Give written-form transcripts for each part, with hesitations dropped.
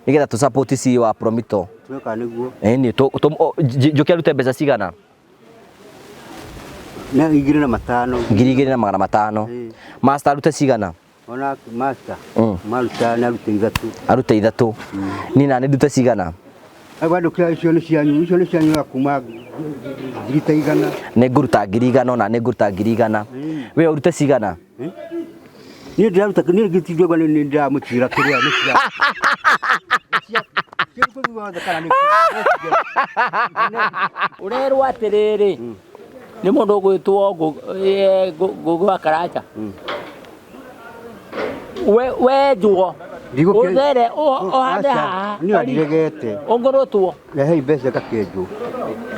Nĩgetha tũ support CEO wa Promito. Tweka nĩguo. Ĩni Njoki arute mbeca cigana? Na 2500. 2500. Ĩĩ. Master arute cigana? Ona master. Maruta na arute 3. Arute 3. Niĩ nani ndute cigana? Agwa kĩa icio nĩ cianyu, icio nĩ cianyu ya kuma 100,000. Nĩ ngũruta 100,000 ona nĩ ngũruta 100,000. We ũrute cigana? Niĩ ndĩraruta niĩ ngĩtigua nĩ ndĩramũtigĩra kĩrĩa nĩ cia. Ũrerwo atĩrĩrĩ, nĩ mũndũ ũgwĩtwo Ngũgĩ wa Karanja. Wenjwo ũthere ũhande haha. Niĩ ndiregete. Ũngũrũtwo. Rehei mbeca ngakĩenjwo.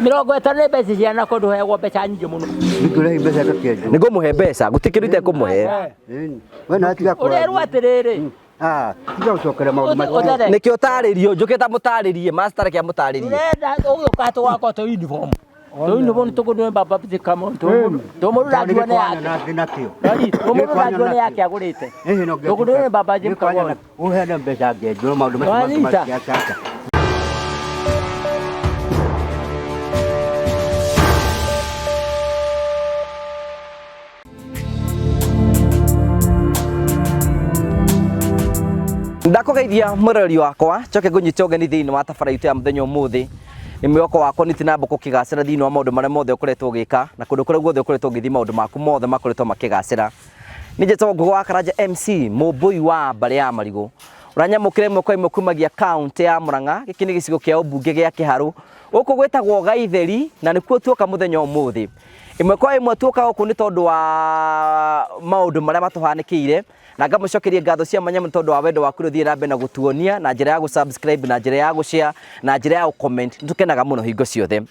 50 nĩ mbeca ciana kũndũ heagwo mbeca nyingĩ mũno. Ningĩ mbeca ngakĩenjwo. Nĩ ngũmũhe mbeca, gũtirĩ kĩndũ itekũmũhe. We na tiga Ũrerwo atĩrĩrĩ, Ah, tiga gũcokera maũndũ macio. Ũthere. Nĩkĩo tarĩrio, njũke ta mũtarĩrie, master reke amũtarĩrie. Ũrenda ũgĩũka tũgakwa tũ uniform. Tũ uniform tũkũndũ baba kamo. Tũmũndũ ndagiwa nĩ yake. Nakĩo. Tũmũndũ ndagiwa nĩ yake agũrĩte. Tũkũndũ nĩ baba Jim Kagoni. Ũheane mbeca ngenjwo maũndũ macio Wanyita. mangĩ. Ndakũgeithia mwĩroreri wakwa, njoke ngũnyite ũgeni thĩinĩ wa tabara itũ ya mũthenya ũmũthĩ. Nĩ mwĩhoko wakwa nĩ na mbũkũ ũkĩgacĩra thĩinĩ wa maũndũ marĩa mothe ũkoretwo ũgĩka na kũndũ kũrĩa guothe ũkoretwo ũgĩthiĩ maũndũ maku mothe makoretwo makĩgacĩra. Nĩ njĩtagwo Ngũgĩ wa Karanja MC, mũmbũi wa mbarĩ ya Marigũ. Ũranyamũkĩra ĩmwe kwa ĩmwe kumagia kaũntĩ ya Murang'a, gĩkĩ nĩ gĩcigo kĩa ũmbunge gĩa Kĩharũ. Gũkũ gwĩtagwo Gaitheri na nĩkuo tuoka mũthenya ũmũthĩ. Ĩmwe kwa ĩmwe tuoka gũkũ nĩ tondũ wa maũndũ marĩa matũhanĩkĩire na ngamũcokeria ngatho cia mwanya mũno tondũ wa wendo waku ũrĩa ũthiĩ na mbere na gũtuonia na njĩra ya gũ-subscribe na njĩra ya gũ-share na njĩra ya gũ-comment. Nĩ tũkenaga mũno hingo ciothe.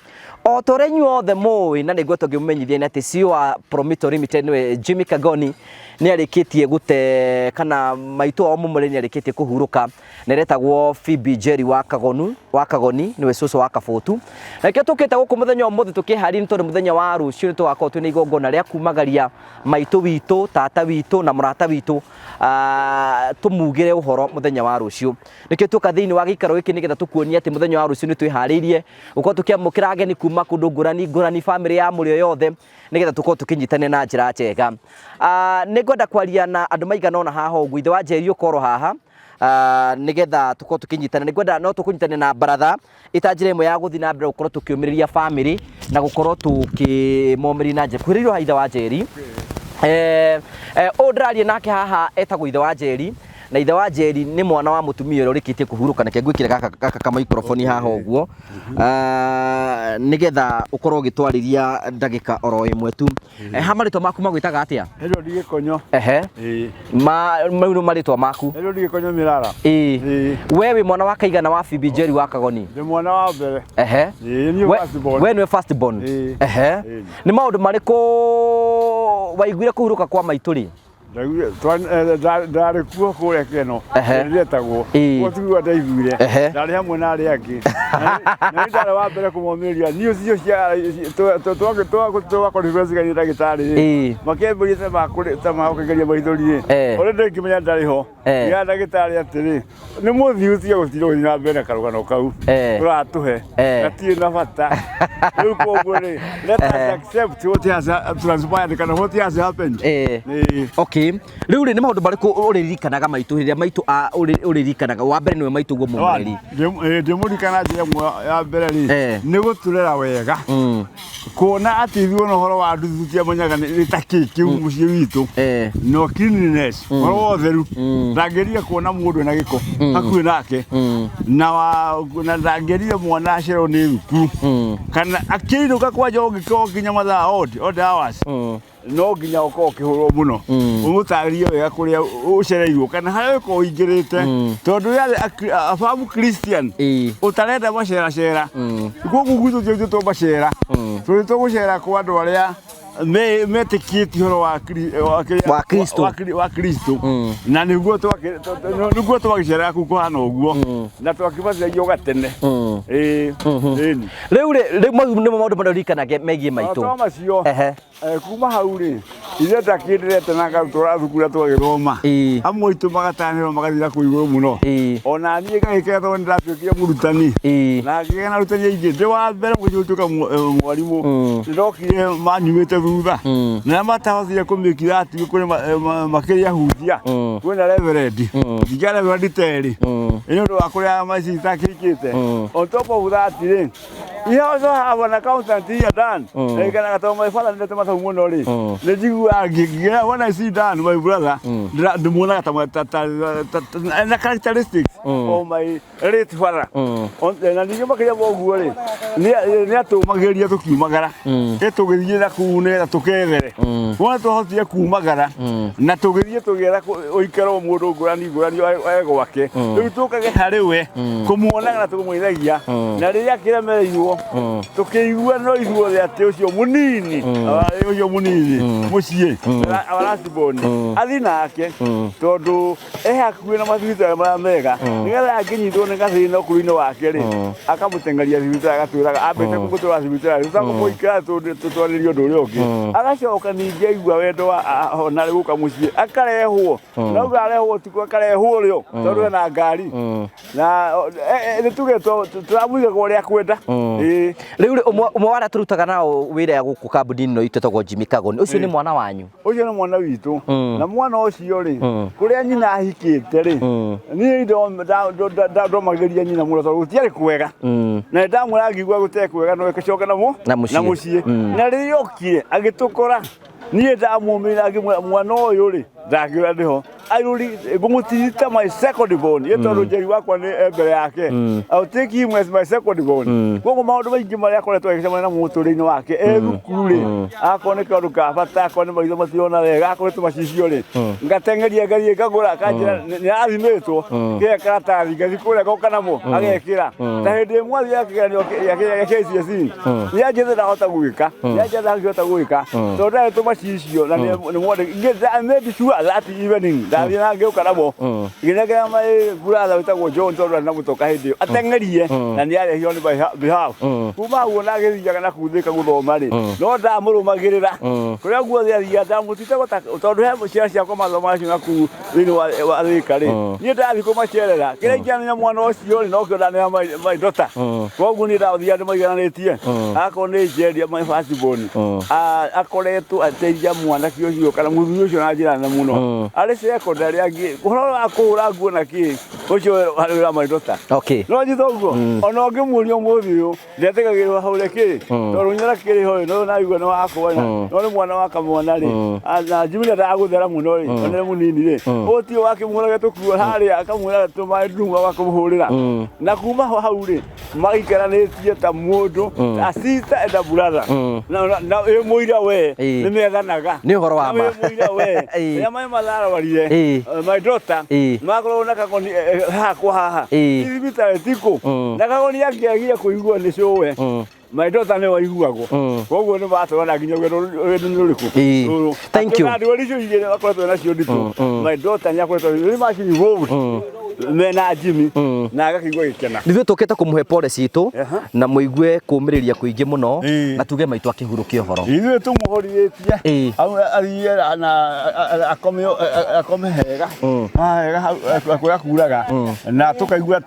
O ta ũrĩa inyuĩ othe mũĩ na nĩguo tũngĩmũmenyithia nĩ atĩ CEO wa Promito Limited nĩwe Jimmy Kagoni nĩ arĩkĩtie gũte kana maitũ wao mũmũrĩ nĩ arĩkĩtie kũhurũka na ĩretagwo Phoebe Jerry wa Kagonu wa Kagoni nĩwe cũcũ wa Kabũtu. Na nĩkĩo tũkĩte gũkũ mũthenya ũmũthĩ tũkĩharĩria nĩ tondũ mũthenya wa rũciũ nĩ tũgakorwo twĩna igongona rĩa kumagaria maitũ witũ, tata witũ na mũrata witũ, tũmugĩre ũhoro mũthenya wa rũciũ. Nĩkĩo tuoka thĩinĩ wa gĩikaro gĩkĩ nĩgetha tũkuonie atĩ mũthenya wa rũciũ nĩ twĩharĩirie gũkorwo tũkĩamũkĩra ageni kuma kũndũ ngũrani ngũrani, bamĩrĩ ya Mũrĩo yothe nĩgetha tũkorwo tũkĩnyitanĩra na njĩra njega. Nĩ ngwenda kwaria na andũ maigana ũna haha ũguo, ithe wa Njeri ũkorwo haha, nĩgetha tũkorwo tũkĩnyitana. Nĩ ngwenda no tũkũnyitane na baratha ĩta njĩra ĩmwe ya gũthiĩ na mbere gũkorwo tũkĩũmĩrĩria bamĩrĩ na gũkorwo tũkĩmomĩrĩria na njĩra. Kuhĩrĩirio haha ithe wa Njeri. Ũyũ ndĩraria nake haha etagwo ithe wa Njeri, na ithe wa Njeri nĩ mwana wa mũtumia ũrĩa ũrĩkĩtie kũhurũka. Reke ngwĩkĩre gaka ka microphone haha ũguo, nĩgetha ũkorwo ũgĩtwarĩria ndagĩka oro ĩmwe tu. Ha marĩtwa maku magwĩtaga atĩa? Edward Gĩkonyo. Ehe. Ĩĩ. Mau nĩ marĩtwa maku? Edward Gĩkonyo Mĩrara. Ĩĩ. Ĩĩ. We wĩ mwana wa kaigana wa Phoebe Njeri wa Kagoni? Ndĩ mwana wa mbere. Ehe. Ĩĩ, niĩ first born. We nĩwe first born. Ĩĩ. Ehe. Ĩĩ. Nĩ maũndũ marĩkũ waiguire kũhurũka kwa maitũ rĩ? Ndarĩ kuo kũrĩa Keno Ehe. rĩetagwo Ĩĩ. kuo tiguo ndaiguire. Ehe. Ndarĩ hamwe na arĩa angĩ na nĩ ndarĩ wa mbere kũmomĩrĩria niĩ ũcio twakorirwo ciganie ndagĩtarĩ Ĩĩ. makĩambĩrĩria ta makũgeria maithori rĩ Eh. ũrĩa ndĩngĩmenya ndarĩ ho Eh. ya ndagĩtarĩ atĩrĩ nĩ mũthiu tiga gũtinda ũgĩthiĩ na mbere na karũgano kau Eh. ũratũhe Eh. gatirĩ na bata rĩu koguo rĩ let us Eh. accept what has transpired kana what has happened. Eh. Ĩĩ. Okay. Rĩu rĩ nĩ maũndũ marĩkũ ũrĩririkanaga maitũ rĩrĩa maitũ ũrĩririkanaga wa mbere nĩwe maitũ guo mũmũreri? Ndĩmũririkana njĩra ĩmwe ya mbere rĩ Eh. nĩ gũtũrera wega kuona atĩ ithuĩ ona ũhoro wa nduthi tũtiamenyaga nĩ ta kĩ kĩu mũciĩ witũ Eh. no cleanliness ũhoro wa ũtheru ndangĩrire kuona mũndũ ena gĩko hakuhĩ nake na na ndangĩrire mwana acerwo nĩ thukuru kana akĩinũka kwanja ũngĩkorwo nginya mathaa odd hours no nginya ũkorwo ũkĩhũrwo mũno ũmũtarĩrie wega kũrĩa ũcereirwo kana harĩa ũkorwo ũingĩrĩte tondũ yarĩ a firm Christian Ĩĩ. ũtarenda maceracera koguo gwitũ tũtiaitwo macera tũrĩ tũgũcera kwa andũ arĩa metĩkĩtie ũhoro wa wa kĩrĩa- Wa Kristo. wa Kristo na nĩguo nĩguo twagĩceraga kũu kũhana ũguo na twakĩbatithagio gatene. Ĩĩ, ĩni. Rĩu rĩ, rĩu mau nĩmo maũndũ marĩa ũririkanaga megiĩ maitũ. To macio. Ehe. Kuma hau rĩ Ithe ndakĩndĩrete na ngarutwo thukuru na twagĩthoma. Amwe aitũ magatanĩrwo magathiĩ na kũu igũrũ mũno. Ona niĩ ngagĩkena tondũ nĩndatuĩkire mũrutani. Na ngĩgĩa na arutani aingĩ. Ndĩ wa mbere mũciĩ gũtuĩka mwarimũ. Nĩndokire manyumĩte thutha. Na arĩa matahotire kũmĩkira atigo kũrĩ makĩrĩ ahunjia. Kwĩna reverend. Ningĩ reverend ta erĩ. Nĩ ũndũ wa kũrĩa maici itakĩhikĩte. On top of that rĩ, he also have an accountant here Dan. Na tondũ my father ndete mathabu mũno rĩ, nĩ njiguaga when I see Dan my brother, ndĩmuonaga ta na characteristics of my late father. Na ningĩ makĩria ma ũguo rĩ, nĩ atũmagĩrĩria tũkiumagara. Ĩ tũgĩthiĩ na kũu nĩgetha tũkethere. Wona twahotire kumagara na tũgĩthiĩ tũgĩetha ũikaro mũndũ ngũrani ngũrani e gwake. Rĩu tũkage harĩ we kũmuonaga na tũkũmũithagia. Na rĩrĩa akĩremereirwo tũkĩigua no ithuothe atĩ ũcio mũnini, ũcio mũnini mũciĩ our last born athiĩ nake tondũ e hakuhĩ na mathibitarĩ marĩa mega nĩgetha angĩnyitwo nĩ gathĩna ũkũrũ-inĩ wake rĩ, akamũteng'eria thibitarĩ agatwĩraga ambĩte kũmũtwara thibitarĩ tũtakũmũikara tũtwarĩrie ũndũ ũrĩa ũngĩ. Agacoka ningĩ aigua wendo wa ona gũka mũciĩ akarehwo, no uga arehwo ũtukũ akarehwo rĩo tondũ ena ngari na nĩ tuge tũramũigaga ũrĩa akwenda. Ĩĩ. Rĩu rĩ, ũmwe wa arĩa tũrutaga nao wĩra gũkũ kambuni-inĩ ĩno itũ etagwo Jimmy Kagoni, ũcio nĩ mwana wanyu? Ũcio nĩ mwana witũ. Na mwana ũcio rĩ, kũrĩa nyina ahikĩte rĩ, niĩ ndomagĩria nyina mũno tondũ gũtiarĩ kwega. Na nĩndamwĩra ngĩigua gũtarĩ kwega no ĩgĩcoka na Na mũciĩ. Na mũciĩ. Na rĩrĩa okire agĩtũkora, niĩ ndamũmĩra ngĩmwĩra mwana ũyũ rĩ, ndangĩũra ndĩho. I will ngũmũtirita my second born. Ye tondũ Njeri wakwa nĩ e mbere yake. I will take him as my second born. Koguo maũndũ maingĩ marĩa akoretwo agĩcemania namo mũtũrĩre-inĩ wake e thukuru rĩ, akorwo nĩ kaũndũ ka bata, akorwo nĩ maitho matirona wega, akorwo nĩ tũmacicio rĩ, ngateng'eria ngathiĩ ngagũra, akanjĩra nĩ arathimĩtwo, kĩhe karatathi ngathiĩ kũrĩa ngoka namo agekĩra. Ta hĩndĩ ĩmwe athiaga kĩgeranio gĩa KCSE, nĩ anjĩte ndahota gwĩka, nĩ anjĩte ndangĩhota gwĩka, tondũ ndarĩ tũmacicio na nĩ mwandĩki. I made sure that evening ndathiĩ na ngĩũka namo, ngĩnengera my brother wĩtagwo John tondũ ndarĩ na mũtoka hĩndĩ ĩyo, ateng'erie na nĩ arehirwo nĩ my behalf. Kuma hau ona agĩthiaga na kũu Thĩka gũthoma rĩ, no ndamũrũmagĩrĩra kũrĩa guothe athiaga, ndamũtitaga tondũ he ciana ciakwa mathomaga nacio na kũu thĩinĩ wa Thĩka rĩ, niĩ ndathiĩ kũmacerera, kĩrĩa ingĩamenya mwana ũcio rĩ, nokĩo ndanea my daughter. Koguo niĩ ndathiaga ndĩmaigananĩtie, akorwo nĩ Njeri my first born, akoretwo ateithia mwanake ũcio kana mũthuri ũcio na njĩra nene mũno. Arĩ secondary angĩ, ũhoro wa kũhũra nguo na kĩ, ũcio harĩ wĩra my daughter. No nyita ũguo, ona ũngĩmuonia ũmũthĩ ũyũ, ndetĩkagĩrwo ahũre kĩ, tondũ nyina kĩrĩ ho no naigua nĩ wakwa, no nĩ mwana wa kamwana rĩ, na Jimmy ndendaga gũthera mũno rĩ, ona nĩ mũnini rĩ, ũtio wakĩmũhũraga tũkuo harĩa akamwĩra tũmaĩ ndungu agakũmũhũrĩra. Na kuma hau rĩ, maikaranĩtie ta mũndũ, a sister and a brother. Na wĩ mũira we, nĩ methanaga. Nĩ ũhoro wa ma. Na wĩ mũira we, rĩrĩa maĩ matharwarire, my daughter, makoragwo na kagoni haha kwa haha. Thibitarĩ tikũ. Na kagoni angĩagire kũigua nĩ cũwe. My daughter nĩ waiguagwo. Koguo nĩ matwarana nginya rũgendo nĩ rũrĩkũ. Rũrũ. Thank you. Akĩona ndwari icio igĩrĩ akoretwo nacio nditũ. My daughter nĩ akoretwo very much involved mena Jimmy na agakĩigua gĩkena. Nithuĩ tũkĩte kũmũhe pole citũ na mũigue kũmĩrĩria kũingĩ mũno na tuge maitũ akĩhurũkia ũhoro. Ithuĩ tũmũhorithĩtie au athiĩ na akome hega hega kũrĩa kuraga na tũkaigua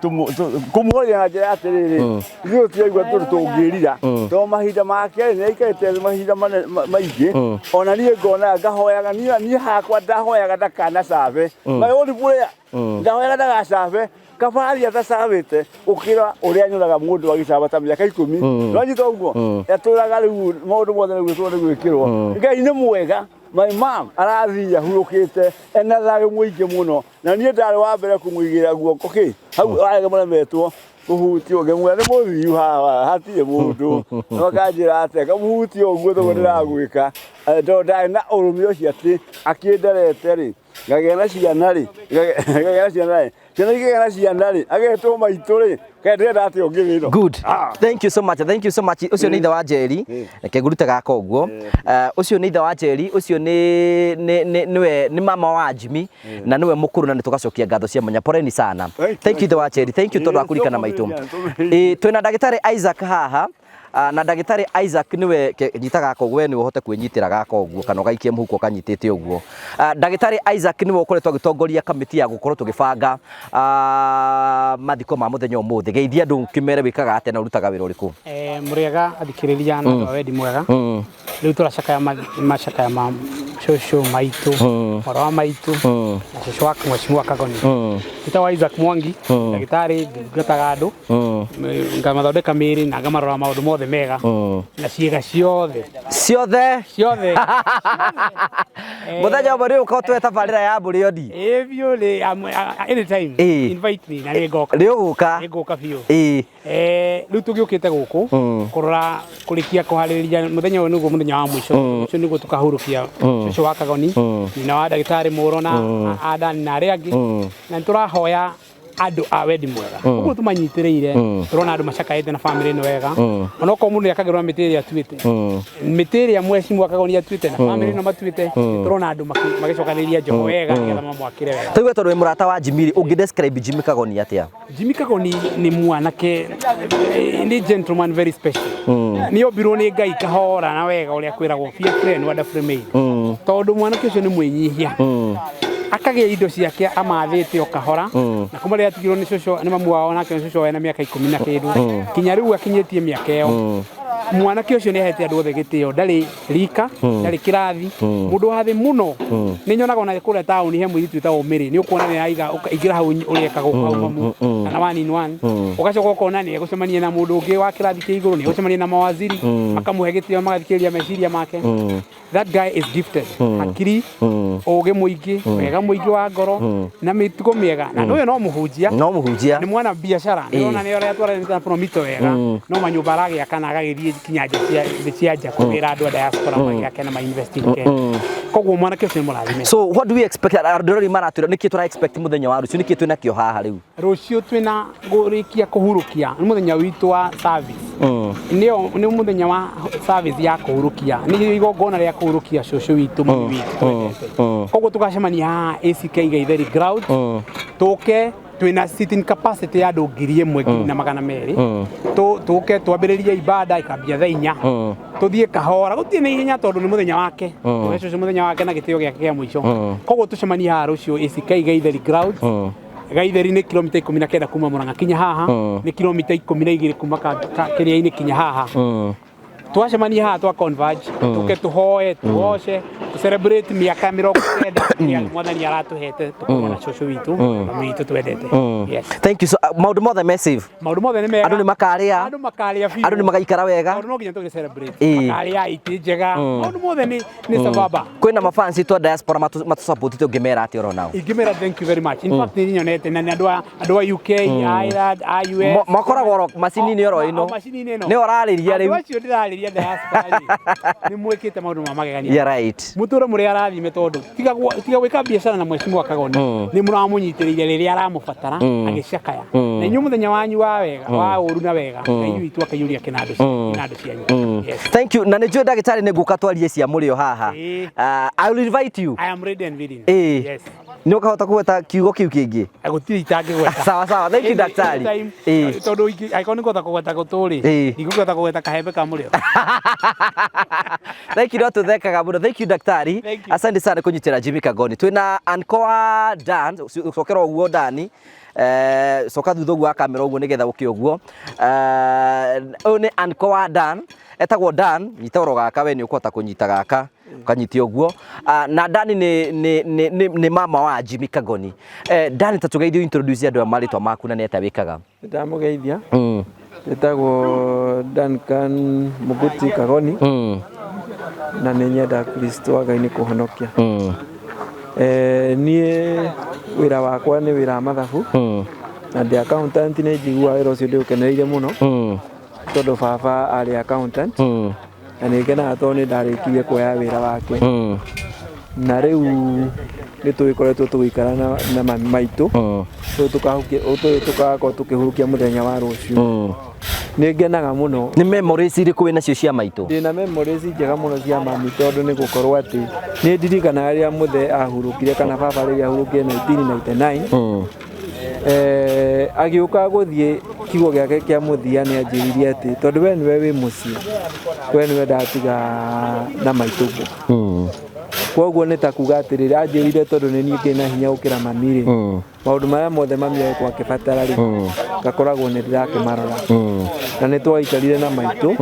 kũmũhorithia na njĩra ya atĩrĩrĩ, ithuĩ tũtiraigua tondũ tũngĩrira tondũ mahinda make rĩ, nĩ aikarĩte thĩ mahinda maingĩ. Ona niĩ ngona ngahoyaga niĩ hakwa ndahoyaga ndakanacabe, my own prayer, ndahoyaga ndagacabe, kaba athiĩ atacabĩte gũkĩra ũrĩa nyonaga mũndũ agĩcaba ta mĩaka 10. Nĩwanyita ũguo etũraga rĩu maũndũ mothe nĩ gwĩkĩrwo nĩ gwĩkĩrwo. Ngai nĩ mwega, my mom arathiĩ ahurũkĩte ena thayũ mũingĩ mũno, na niĩ ndarĩ wa mbere kũmũigĩra guoko kĩ hau arĩa mũremetwo kũhutio, ngĩmwĩra nĩ mũthiu haha hatirĩ mũndũ, no akanjĩra atĩa kamũhutie ũguo toguo ndĩragwĩka, tondũ ndarĩ na ũrũme ũcio atĩ akĩnderete rĩ, ngagĩa na ciana rĩ, ngagĩa na ciana rĩ, ciana ikĩgĩa na ciana rĩ, agetwo maitũ rĩ, kaĩ ndĩrenda atĩa ũngĩ thĩ ĩno. Good. Thank you so much. Thank you so much. Ũcio nĩ ithe wa Njeri. Reke ngũrute gaka ũguo. Ũcio nĩ ithe wa Njeri, ũcio nĩ nĩ nĩ nĩwe nĩ mama wa Jimmy na nĩwe mũkũrũ, na nĩ tũgacokia ngatho cia mwanya. Poleni sana. Thank you. Thank you ithe wa Njeri. Thank you tondũ wa kũririkana maitũ. Tũmĩrĩria. Twĩna ndagĩtarĩ Isaac haha. Na ndagĩtarĩ Isaac nĩwe nyita gaka ũguo, we nĩwe ũhote kwĩnyitĩra gaka ũguo kana ũgaikie mũhuko ũkanyitĩte ũguo. Ndagĩtarĩ Isaac nĩwe ũkoretwo agĩtongoria kamĩtĩ ya gũkorwo tũgĩbanga mathiko ma mũthenya ũmũthĩ. Geithia andũ ũkĩmere wĩkaga atĩa na ũrutaga wĩra ũrĩkũ? Mũrĩega athikĩrĩria na andũ a wendi mwega. Rĩu tũracakaya macakaya ma cũcũ maitũ, mwarĩ wa maitũ na cũcũ wa mheshimiwa Kagoni. Njĩtagwo Isaac Mwangi, ndagĩtarĩ, ndungataga andũ, ngamathondeka mĩĩrĩ na ngamarora maũndũ mothe mega na ciĩga ciothe. Ciothe. Ciothe. Mũthenya ũmwe nĩ ũka ũtũhe tabarĩra ya mũrĩoni. Ĩĩ biũ rĩ, anytime invite me na nĩngoka. Nĩ ũgũka. Nĩngũka biũ. Rĩu tũgĩũkĩte gũkũ kũrora kũrĩkia kũharĩrĩria mũthenya ũyũ nĩguo mũthenya wa mũico ũcio nĩguo tũkahurũkia cũcũ wa Kagoni, nyina wa ndagĩtarĩ Mũro na Adani na arĩa angĩ, na nĩ tũrahoya andũ a wendi mwega ũguo tũmanyitĩrĩire. Tũrona andũ macakaĩte na bamĩrĩ ĩno wega, onokorwo mũndũ nĩakagĩrwo na mĩtĩ ĩrĩa atuĩte, mĩtĩ ĩrĩa mheshimiwa Kagoni atuĩte na bamĩrĩ ĩno matuĩte. Tũrona andũ magĩcokanĩrĩria njoho wega nĩgetha mamwakĩre wega. Tũigue, tondũ wĩ mũrata wa Jimmy rĩ, ũngĩ describe Jimmy Kagoni atĩa? Jimmy Kagoni nĩ mwanake, nĩ gentleman very special. Nĩ ombirwo nĩ Ngai kahora na wega ũrĩa kwĩragwo fearfully and wonderfully made, tondũ mwanake ũcio nĩ mwĩnyihia, akagĩa indo ciake amathĩte o kahora, na kuma rĩrĩa atigirwo nĩ cũcũ, nĩ mamu wao, nake nĩ cũcũ wena mĩaka 10 na kĩndũ kinya rĩu akinyĩtie mĩaka ĩyo, mwanake ũcio nĩ ahete andũ othe gĩtĩo. Ndarĩ rika, ndarĩ kĩrathi, mũndũ wa thĩ mũno. Nĩ nyonaga ona kũrĩa taũni he mũirĩtu wĩtagwo Mary, nĩ ũkuona nĩ aiga ingĩra hau ũrĩa ekaga hau mamu kana one in one, ũgacoka ũkona nĩ egũcemania na mũndũ ũngĩ wa kĩrathi kĩa igũrũ, nĩ egũcemania na mawaziri, makamũhe gĩtĩo, magathikĩrĩria meciria make. That guy is gifted, hakiri, ũgĩ mũingĩ, wega mũingĩ wa ngoro na mĩtugo mĩega, na ũyũ no mũhunjia. No mũhunjia. Nĩ mwana biacara, nĩ ũrona nĩ ũrĩa atwaranĩte na Promito wega, no manyũmba aragĩaka na agagĩthiĩ kinya nja cia thĩ cia nja kũgĩra andũ a diaspora magĩake na ma-invest in Kenya. Koguo mwanake ũcio nĩ mũrathime. So what do we expect? Andũ arĩa maratwĩra nĩkĩ tũra expect mũthenya wa rũciũ, nĩkĩ twĩna kĩo haha rĩu? Rũciũ twĩna kũrĩkia kũhurũkia, nĩ mũthenya witũ wa service, nĩyo nĩ mũthenya wa service ya kũhurũkia, nĩ igongona rĩa kũhurũkia cũcũ witũ, mami witũ twendete. Koguo tũgacemania haha ACK Gaitheri ground, tũke twĩna sitting capacity ya andũ 1000, 1200. Tũke twambĩrĩrie ibada, ikambia thaa 4, tũthiĩ kahora, gũtirĩ na ihenya tondũ nĩ mũthenya wake. Tũhe cũcũ mũthenya wake na gĩtĩo gĩake kĩa mũico. Koguo tũcemanie haha rũciũ ACK Gaitheri ground. Gaitheri nĩ kilomita 19 kuma Murang'a kinya haha, nĩ kilomita 12 kuma kĩrĩa-inĩ kinya haha. Twacemania haha, twa converge, tuke tuhoe, tugoce, tu celebrate mĩaka 90 ĩrĩa mwathani aratũhete tũkorwo na cũcũ witũ, mami witũ twendete. Yes. Thank you. So maũndũ mothe me safe? Maũndũ mothe nĩ mega. Andũ nĩ makarĩa? Andũ makarĩa biũ. Andũ nĩ magaikara wega? Tondũ no nginya tũgĩ celebrate. Makarĩa itĩ njega, maũndũ mothe nĩ sababa. Kwĩna mafansi twa diaspora matũsupportĩte, ũngĩmera atĩa oro nao? Ingĩmera thank you very much. In fact, nĩ nyonete na nĩ andũ a UK, Ireland, a US. Makoragwo oro macini-inĩ oro ĩno. O macini-inĩ ĩno. Nĩ ũrarĩria Andũ rĩu. acio ndĩrarĩria diaspora rĩ, nĩ mwĩkĩte maũndũ ma magegania. Mũtũre mũrĩ arathime, tondũ tiga gwĩka biacara na mheshimiwa Kagoni, nĩ mũramũnyitĩrĩire rĩrĩa aramũbatara agĩcakaya, na inyuĩ mũthenya wanyu wa wega wa ũru na wega, Ngai witũ akaiyũria kĩnandũ cianyu. Yes. Thank you. Na nĩ njũĩ ndagĩtarĩ nĩ ngũka twarie cia mũrĩo haha. I will invite you. I am ready and willing. Yes. Nĩ ũkahota kũgweta kiugo kĩu kĩngĩ? Gũtirĩ itangĩgweta. Sawa sawa, thank you, daktari. Anytime, tondũ angĩkorwo nĩ ngũhota kũgweta gũtũ rĩ, ndingũhota kũgweta kahembe ka mũrĩo. Thank you, no tũthekaga mũno. Thank you, daktari. Thank you. Asante sana kũnyitĩra Jimmy Kagoni. Twĩna Ankoa Dan, cokera ũguo Dani. Coka thutha ũguo wa kamera ũguo nĩgetha ũke ũguo. Ũyũ nĩ Ankoa Dan, etagwo Dan, nyita oro gaka, we nĩ ũkũhota kũnyita gaka ũkanyitia ũguo. Na Dani nĩ mama wa Jimmy Kagoni. Dani, ta tũgeithio, introduce andũ a marĩtwa maku na nĩ atĩa wĩkaga. Ndamũgeithia. Njĩtagwo Duncan Muguti Kagoni na nĩ nyenda Kristo wa Ngai nĩ kũhonokia. Niĩ wĩra wakwa nĩ wĩra wa mathabu na ndĩ accountant. Nĩ njiguaga wĩra ũcio ndĩũkenereire mũno tondũ baba arĩ accountant, na nĩ ngenaga tondũ nĩ ndarĩkirie kuoya wĩra wake, na rĩu nĩ tũgĩkoretwo tũgĩikara na mami maitũ. Rĩu tũgakorwo tũkĩhurũkia mũthenya wa rũciũ. Nĩ ngenaga mũno. Nĩ memories irĩkũ wĩ nacio cia maitũ? Ndĩna memories njega mũno cia mami, tondũ nĩ gũkorwo atĩ nĩ ndirikanaga rĩrĩa mũthee ahurũkire, kana baba rĩrĩa ahurũkire 1999. Agĩũka gũthiĩ kiugo gĩake kĩa mũthia nĩ anjĩririe atĩ tondũ we nĩwe wĩ mũciĩ, we nĩwe ndatiga na maitũguo. Koguo nĩ ta kuga atĩrĩrĩ, anjĩrire tondũ nĩ niĩ ngĩ na hinya gũkĩra mami rĩ, maũndũ marĩa mothe mami agĩkorwo akĩbatara rĩ, ngakoragwo nĩ ndĩrakĩmarora. Na nĩ twaikarire na maitũ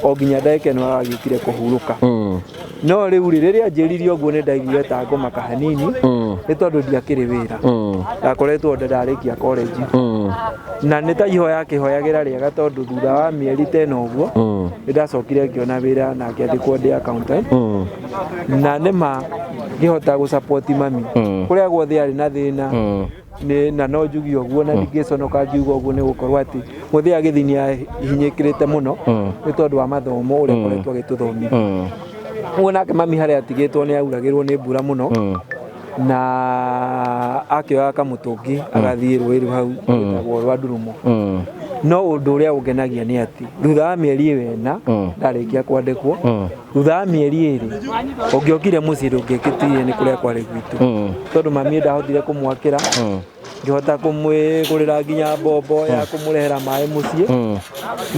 o nginya ndagĩka ĩno agĩũkire kũhurũka. No rĩu rĩ, rĩrĩa anjĩrire ũguo nĩ ndaiguire ta ngũmaka hanini, nĩ tondũ ndiakĩrĩ wĩra. Ndakoretwo ndarĩkia college. Na nĩ ta ihoya akĩhoyagĩra rĩega tondũ thutha wa mĩeri ta ĩno ũguo, nĩ ndacokire ngĩona wĩra na ngĩandĩkwo ndĩ accountant. Na nĩma ngĩhota gũ-support mami. Kũrĩa guothe arĩ na thĩna, nĩ na no njuge ũguo na ndingĩconoka ngiuga ũguo nĩ gũkorwo atĩ mũthĩ agĩthiĩ nĩ ahinyĩkĩrĩte mũno nĩ tondũ wa mathomo ũrĩa akoretwo agĩtũthomithia. Ũguo nake mami harĩa atigĩtwo nĩ auragĩrwo nĩ mbura mũno, na akĩoya kamũtũngi agathiĩ rũĩ rũu hau rwĩtagwo rwa Ndurumo. No ũndũ ũrĩa ũngenagia nĩ atĩ thutha wa mĩeri ĩyo ĩna ndarĩkia kwandĩkwo, thutha wa mĩeri ĩrĩ ũngĩokire mũciĩ ndũngĩkĩtigire nĩ kũrĩa kwarĩ gwitũ, tondũ mami ndahotire kũmwakĩra, ngĩhota kũmwĩgũrĩra nginya mbombo ya kũmũrehera maĩ mũciĩ,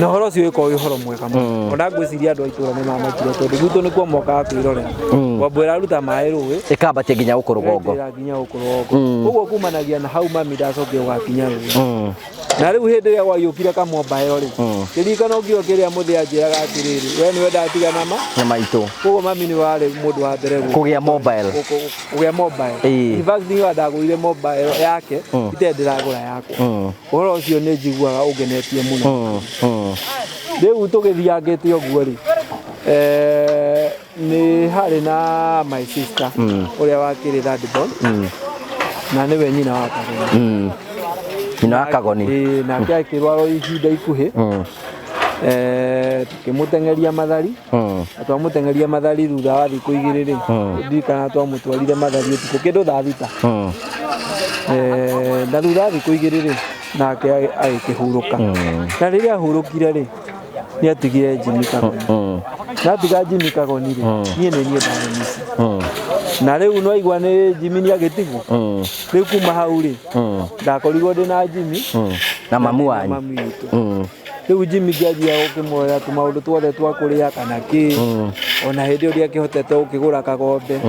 na ũhoro ũcio ũgĩkorwo wĩ ũhoro mwega mũno. Ona ngwĩciria andũ a itũũra nĩ mamakire tondũ gwitũ nĩkuo mokaga kwĩrorera ngombo ĩraruta maĩ rũĩ ĩkambatia nginya gũkũ rũgongo, ĩgaitĩrĩra nginya gũkũ rũgongo. Koguo kumanagia na hau mami ndacokire gũgakinya rũĩ. Na rĩu hĩndĩ ĩrĩa gwagĩũkire kamombayo rĩ, kĩririkano kĩo kĩrĩa mũthĩ anjĩraga atĩrĩrĩ, we nĩwe ndatiga nama na maitũ, koguo mami nĩwe warĩ mũndũ wa mbere kũgĩa mobile, kũgĩa mobile. In fact niĩ ndagũrire mobile yake itarĩ ndĩragũra yakwa. Ũhoro ũcio nĩ njiguaga ũngenetie mũno. Rĩu tũgĩthiangĩte ũguo rĩ, nĩ harĩ na my sister ũrĩa wakĩrĩ third born, na nĩwe nyina wa Kagoni. Nyina wa Kagoni. Ĩĩ, nake akĩrwara ihinda ikuhĩ, tũkĩmũteng'eria Mathari, na twamũteng'eria Mathari thutha wa thikũ igĩrĩ rĩ, ndirikana twamũtwarire Mathari ũtukũ kĩndũ thaa 6. Na thutha wa thikũ igĩrĩ rĩ, nake agĩkĩhurũka. Na rĩrĩa ahurũkire rĩ, nĩ atigire Jimmy Kagoni. Na atiga Jimmy Kagoni rĩ, niĩ nĩ niĩ ndarĩ mĩciĩ. Na rĩu no igua nĩ Jimmy nĩ agĩtigwo. Rĩu kuma hau rĩ, ndakorirwo ndĩ na Jimmy na mamu wanyu. Mami witũ. Rĩu Jimmy ngĩanjia gũkĩmũrorera tũmaũndũ tuothe twa kũrĩa kana kĩ, ona hĩndĩ ĩyo ndiakĩhotete gũkĩgũra kagombe,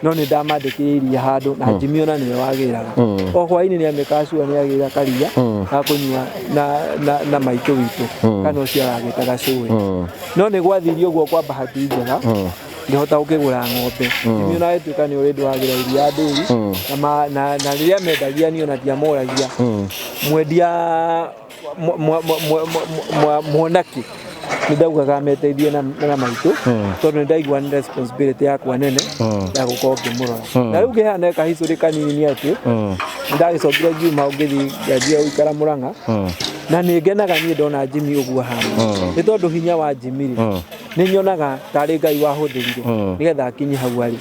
no nĩ ndamandĩkĩire iria handũ, na Jimmy ona nĩwe wagĩraga. O hwaĩ-inĩ nĩ amĩkacua nĩ agĩra karia ga kũnyua na maitũ witũ kana ũcio aragĩtaga cũĩ. No nĩ gwathirie ũguo kwa bahati njega ngĩhota gũkĩgũra ng'ombe. Jimmy ona agĩtuĩka nĩ ũrĩ ndwagĩra iria ndĩri, na rĩrĩa mendagia niĩ ona ndiamoragia mwendia mwanake nĩ ndaugaga meteithie na maitũ, tondũ nĩ ndaigua nĩ responsibility yakwa nene ya gũkorwo ngĩmũrora. Na rĩu ngĩheana kahistory kanini nĩ atĩ nĩ ndagĩcokire ngiuma ngĩthiĩ ngĩanjia gũikara Mũrang'a, na nĩ ngenaga niĩ ndona Jimmy ũguo ahana, nĩ tondũ hinya wa Jimmy rĩ, nĩ nyonaga tarĩ Ngai wahũthĩrire nĩgetha akinye hau arĩ,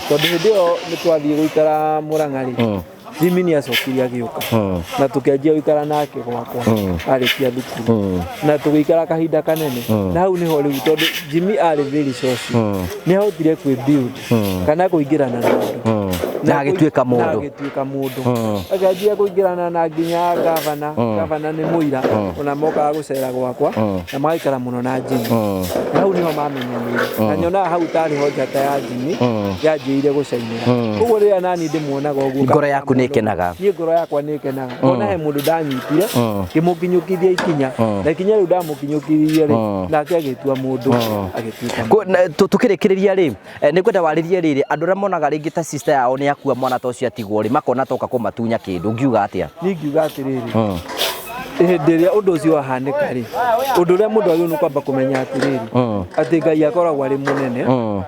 tondũ hĩndĩ ĩyo nĩ twathiĩ gũikara Mũrang'a rĩ, Jimmy nĩ acokire agĩũka na tũkĩanjia gũikara nake gwakwa arĩkia thukuru, na tũgĩikara kahinda kanene. Na hau nĩho rĩu, tondũ Jimmy arĩ very social, nĩ ahotire kwĩ build kana kũingĩrana na andũ. Na agĩtuĩka mũndũ. Na agĩtuĩka mũndũ, akĩanjia kũingĩrana na nginya gavana. Gavana nĩ mũira, ona mokaga gũcera gwakwa na magaikara mũno na Jimmy, na hau nĩho mamenyanĩire, na nyonaga hau tarĩ ho njata ya Jimmy yanjĩrĩire gũcainĩra. Koguo rĩrĩa nani ndĩmuonaga ũguo, Ngoro yaku nĩ ĩkenaga. Niĩ ngoro yakwa nĩ ĩkenaga ngona he mũndũ ndanyitire ngĩmũkinyũkithia ikinya, na ikinya rĩu ndamũkinyũkithirie rĩ, nake agĩtua mũndũ, agĩtuĩka mũndũ. Tũkĩrĩkĩrĩria rĩ, nĩ ngwenda warĩrie rĩrĩ andũ arĩa monaga rĩngĩ ta sister yao nĩ akua, mwana ta ũcio atigwo rĩ, makona toka kũmatunya kĩndũ, ũngiuga atĩa? Niĩ ingiuga atĩrĩrĩ, hĩndĩ ĩrĩa ũndũ ũcio wahanĩka rĩ, ũndũ ũrĩa mũndũ agĩrĩirwo nĩ kwamba kũmenya atĩrĩrĩ, atĩ Ngai akoragwo arĩ mũnene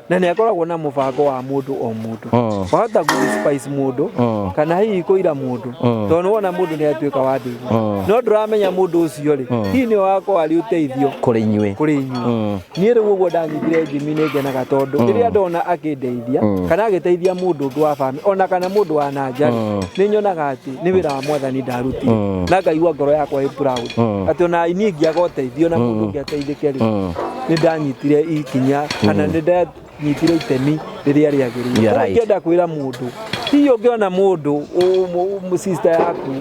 na nĩ akoragwo na mũbango wa mũndũ o mũndũ. Wahota gũ despise mũndũ kana hihi kũira mũndũ tondũ nĩ wona mũndũ nĩ atuĩka wa ndĩgwo, no ndũramenya mũndũ ũcio rĩ, hihi nĩwe wakorwo arĩ ũteithio kũrĩ inyuĩ. Kũrĩ inyuĩ. Niĩ rĩu ũguo ndanyitire Jimmy nĩ ngenaga, tondũ rĩrĩa ndona akĩndeithia kana agĩteithia mũndũ ũngĩ wa bamĩrĩ ona kana mũndũ wa na nja rĩ, nĩ nyonaga atĩ nĩ wĩra wa mwathani ndarutire, na ngaigua ngoro yakwa ĩ proud atĩ ona niĩ ingĩaga ũteithio na mũndũ ũngĩ ateithĩke rĩ, nĩ ndanyitire ikinya kana nĩ ndanyitire itemi rĩrĩa rĩagĩrĩire. You're Koguo right. ingĩenda kwĩra mũndũ, hihi ũngĩona mũndũ sister yaku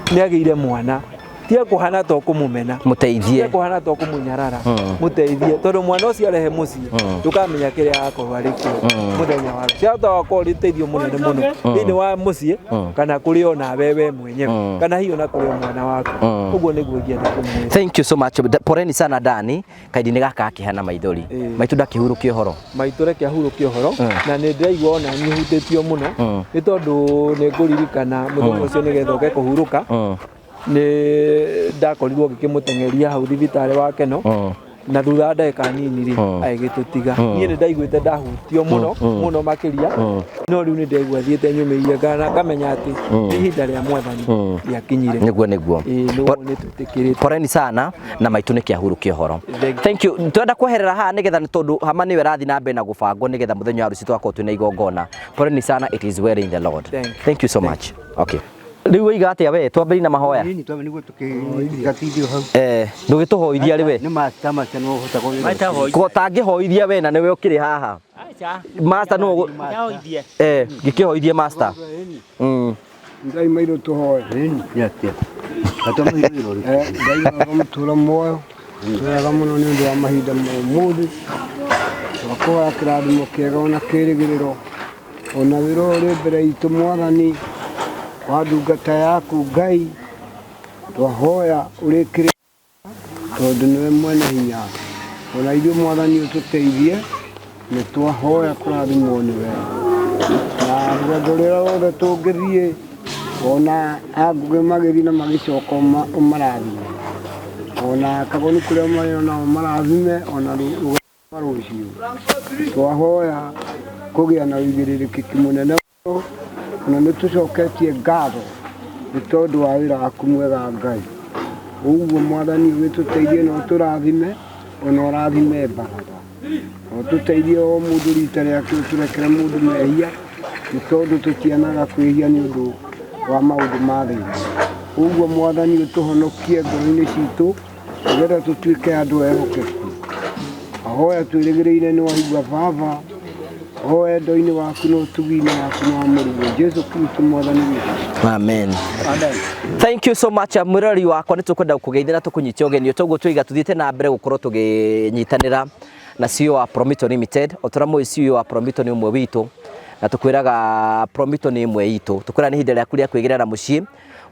Nĩ agĩire mwana, tiga kũhana to kũmũmena, Mũteithie. Tiga kũhana to kũmũnyarara, mũteithie, tondũ mwana ũcio arehe mũciĩ ndũkamenya kĩrĩa agakorwo arĩ kĩo mũthenya wa rũciũ. Ahota gũkorwo arĩ ũteithio mũnene mũno thĩinĩ wa mũciĩ kana kũrĩ o nawe we mwenyewe kana hihi ona kũrĩ o mwana waku. Ũguo nĩguo ingĩenda kũmwĩra. Thank you so much. Poleni sana Dani, kaindi-inĩ gaka gakĩhana maithori. Maitũ ndakĩhurũkia ũhoro. Maitũ reke ahurũkie ũhoro, na nĩ ndĩraigua ona niĩ hutĩtio mũno nĩ tondũ nĩ ngũririkana mũthenya ũcio nĩgetha oke kũhurũka, nĩ ndakorirwo ngĩkĩmũteng'eria hau thibitarĩ wa Keno, na thutha wa ndagĩka nini rĩ, agĩgĩtũtiga. Niĩ nĩ ndaiguĩte ndahutio mũno mũno makĩria, no rĩu nĩ ndaigua thiĩte nyũmĩirie ngana ngamenya atĩ nĩ ihinda rĩa Mwathani rĩakinyire. Nĩguo nĩguo. Ĩĩ, nĩguo nĩ twĩtĩkĩrĩte. Poleni sana na maitũ nĩ kĩahurũkia ũhoro. Thank you. Thank you. Twenda kweherera haha nĩgetha nĩ tondũ hama nĩyo ĩrathiĩ na mbere na gũbangwo nĩgetha mũthenya wa rũciũ tũgakorwo twĩna igongona. Poleni sana, it is well in the Lord. Thank you. Thank you so much. Okay. Rĩu waiga atĩa we? Twambĩrĩrie na mahoya. Nini twambe nĩguo tũkĩgatithio hau. Eh, ndũgĩtũhoithia rĩ we. Nĩ master, master nĩwe ũhota kũwĩra. Maita hoithie. Ko tangĩhoithia we na nĩwe ũkĩrĩ haha. Acha. Master nũ Hoithie. Eh, ngĩkĩhoithie master. Ngai maitũ tũhoe. Nini nĩ atĩa? Gatwa maitũ rĩ. Ngai mwega mũtũra muoyo, wega mũno nĩ ũndũ wa mahinda ma ũmũthĩ. Twakoya kĩrathimo kĩega ona kĩrĩgĩrĩro ona wĩra ũyũ ũrĩ mbere itũ, Mwathani wa ndungata yaku Ngai, twahoya ũrĩkĩrĩria tondũ nĩwe mwene hinya. Ona ithuĩ Mwathani ũtũteithie, nĩ twahoya kũrathimwo nĩwe na rũgendo rũrĩa rwothe tũngĩthiĩ, ona angũgĩ magĩthiĩ na magĩcoka ũmarathime, ona Kagoni kũrĩa marĩ ona ũmarathime, ona rũgendo rwa rũciũ twahoya kũgĩa na ũigĩrĩrĩki mũnene mũno. Ona nĩ tũcoketie ngatho nĩ tondũ wa wĩra waku mwega Ngai. Ũguo Mwathani ũgĩtũteithie na ũtũrathime, ona ũrathime baratha, ũtũteithie o mũndũ rita rĩake, ũtũrekere mũndũ mehia nĩ tondũ tũtianaga kwĩhia nĩ ũndũ wa maũndũ ma thĩ. Ũguo Mwathani ũtũhonokie ngoro-inĩ citũ nĩgetha tũtuĩke andũ ehokeku. Ahoya twĩrĩgĩrĩire nĩ waigua Baba, o wendo-inĩ waku na ũtugi-inĩ waku na wa mũrũguo Jesu Kristo Mwathani witũ. Amen. Thank you so much, mwĩroreri wakwa, nĩ tũkwenda gũkũgeithia na tũkũnyite ũgeni. Toguo twiga tuthiĩte na mbere gũkorwo tũgĩnyitanĩra na CEO wa Promito Limited. O tũrĩa mũĩ, CEO wa Promito nĩ ũmwe witũ na tũkwĩraga Promito nĩ ĩmwe itũ. Tũkwĩra nĩ ihinda rĩaku rĩa kwĩgĩra na mũciĩ.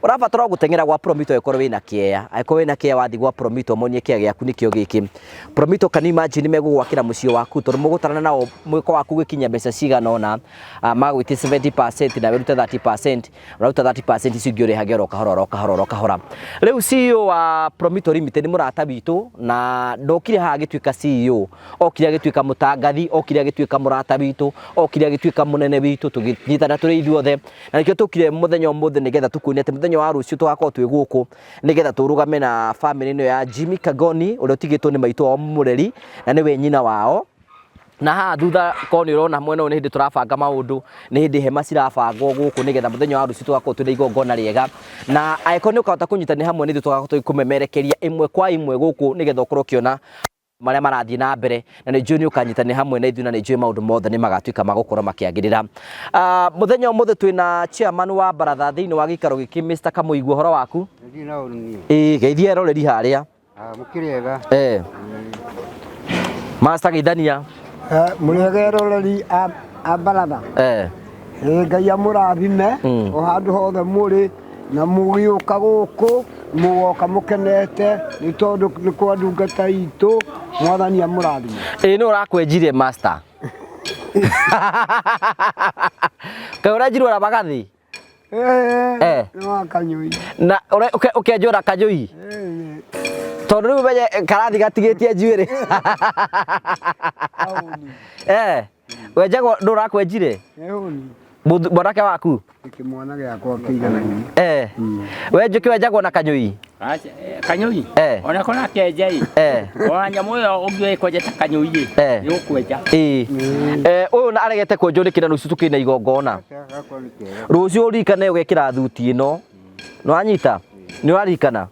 Ũrabatara o gũteng'era gwa Promito angĩkorwo wĩna kĩea. Angĩkorwo wĩna kĩea, wathiĩ gwa Promito monie kĩea gĩaku nĩkĩo gĩkĩ. Promito, can you imagine, megũgwakĩra mũciĩ waku tondũ mũgũtarana nao mwĩko waku gũkinya mbeca cigana ũna, magwĩtie 70% na wĩrute 30%, ũraruta 30% icio ingĩ ũrĩhage oro kahora oro kahora oro kahora. Rĩu CEO wa Promito Limited nĩ mũrata witũ, na ndokire haha agĩtuĩka CEO, okire agĩtuĩka mũtangathi, okire agĩtuĩka mũrata witũ, okire agĩtuĩka mũnene witũ, tũgĩnyitana tũrĩ ithuothe, na nĩkĩo tũkire mũthenya ũmũthĩ nĩgetha tũkuonie atĩ mũthenya wa rũciũ tũgakorwo twĩ gũkũ nĩgetha tũrũgame na family ĩno ya Jimmy Kagoni ũrĩa ũtigĩtwo nĩ maitũ wao mũreri na nĩwe nyina wao. Na haha thutha korwo nĩ ũrona mwena ũyũ, nĩ hĩndĩ tũrabanga maũndũ, nĩ hĩndĩ hema cirabangwo gũkũ nĩgetha mũthenya wa rũciũ tũgakorwo twĩna igongona rĩega. Na angĩkorwo nĩ ũkahota kũnyitanĩra hamwe nithuĩ, tũgakorwo tũgĩkũmemerekeria ĩmwe kwa ĩmwe gũkũ nĩgetha ũkorwo ũkĩona marĩa marathiĩ na mbere, na nĩ njũĩ nĩ ũkanyitanĩra hamwe na ithuĩ, na nĩ njũĩ maũndũ mothe nĩ magatuĩka ma gũkorwo makĩagĩrĩra. Mũthenya ũmũthĩ twĩna chairman wa baratha thĩinĩ wa gĩikaro gĩkĩ, Mr. Kamũigua, ũhoro waku? Ndirĩ na ũru niĩ. Ĩĩ, geithia eroreri harĩa. Ah, mũkĩrĩega. Eh. Master, geithania. Mũrĩega eroreri a baratha. Ĩ Ngai amũrathime o handũ hothe mũrĩ na mũgĩũka gũkũ mũgoka mũkenete nĩ tondũ nĩ kwa ndungata itũ. Mwathani amũrathime. Ĩĩ, nĩ ũrakwenjire, master? Kaĩ ũrenjirwo na magathi? Nĩ wa kanyũi. Na ũkenjwo na kanyũi tondũ rĩu menye karathi gatigĩtie njuĩrĩ. Eh, wenjagwo ndũ ũrakwenjire? Nĩ Mwanake waku? Kĩmwana gĩakwa kĩiganaine. Eh, we njũkĩ wenjagwo na kanyũi? Acha, kanyũi. Ona kona kenja ĩ. Ona nyamũ ĩyo ũngĩoya ĩkwenja ta kanyũi ĩ. Ĩgũkwenja. Ĩĩ. Eh, ũyũ na aregete kwenjwo nĩkĩ na rũciũ tũkĩrĩ na igongona? Rũciũ ũririkane ũgekĩra thuti ĩno. Nĩwanyita? Nĩ ũraririkana?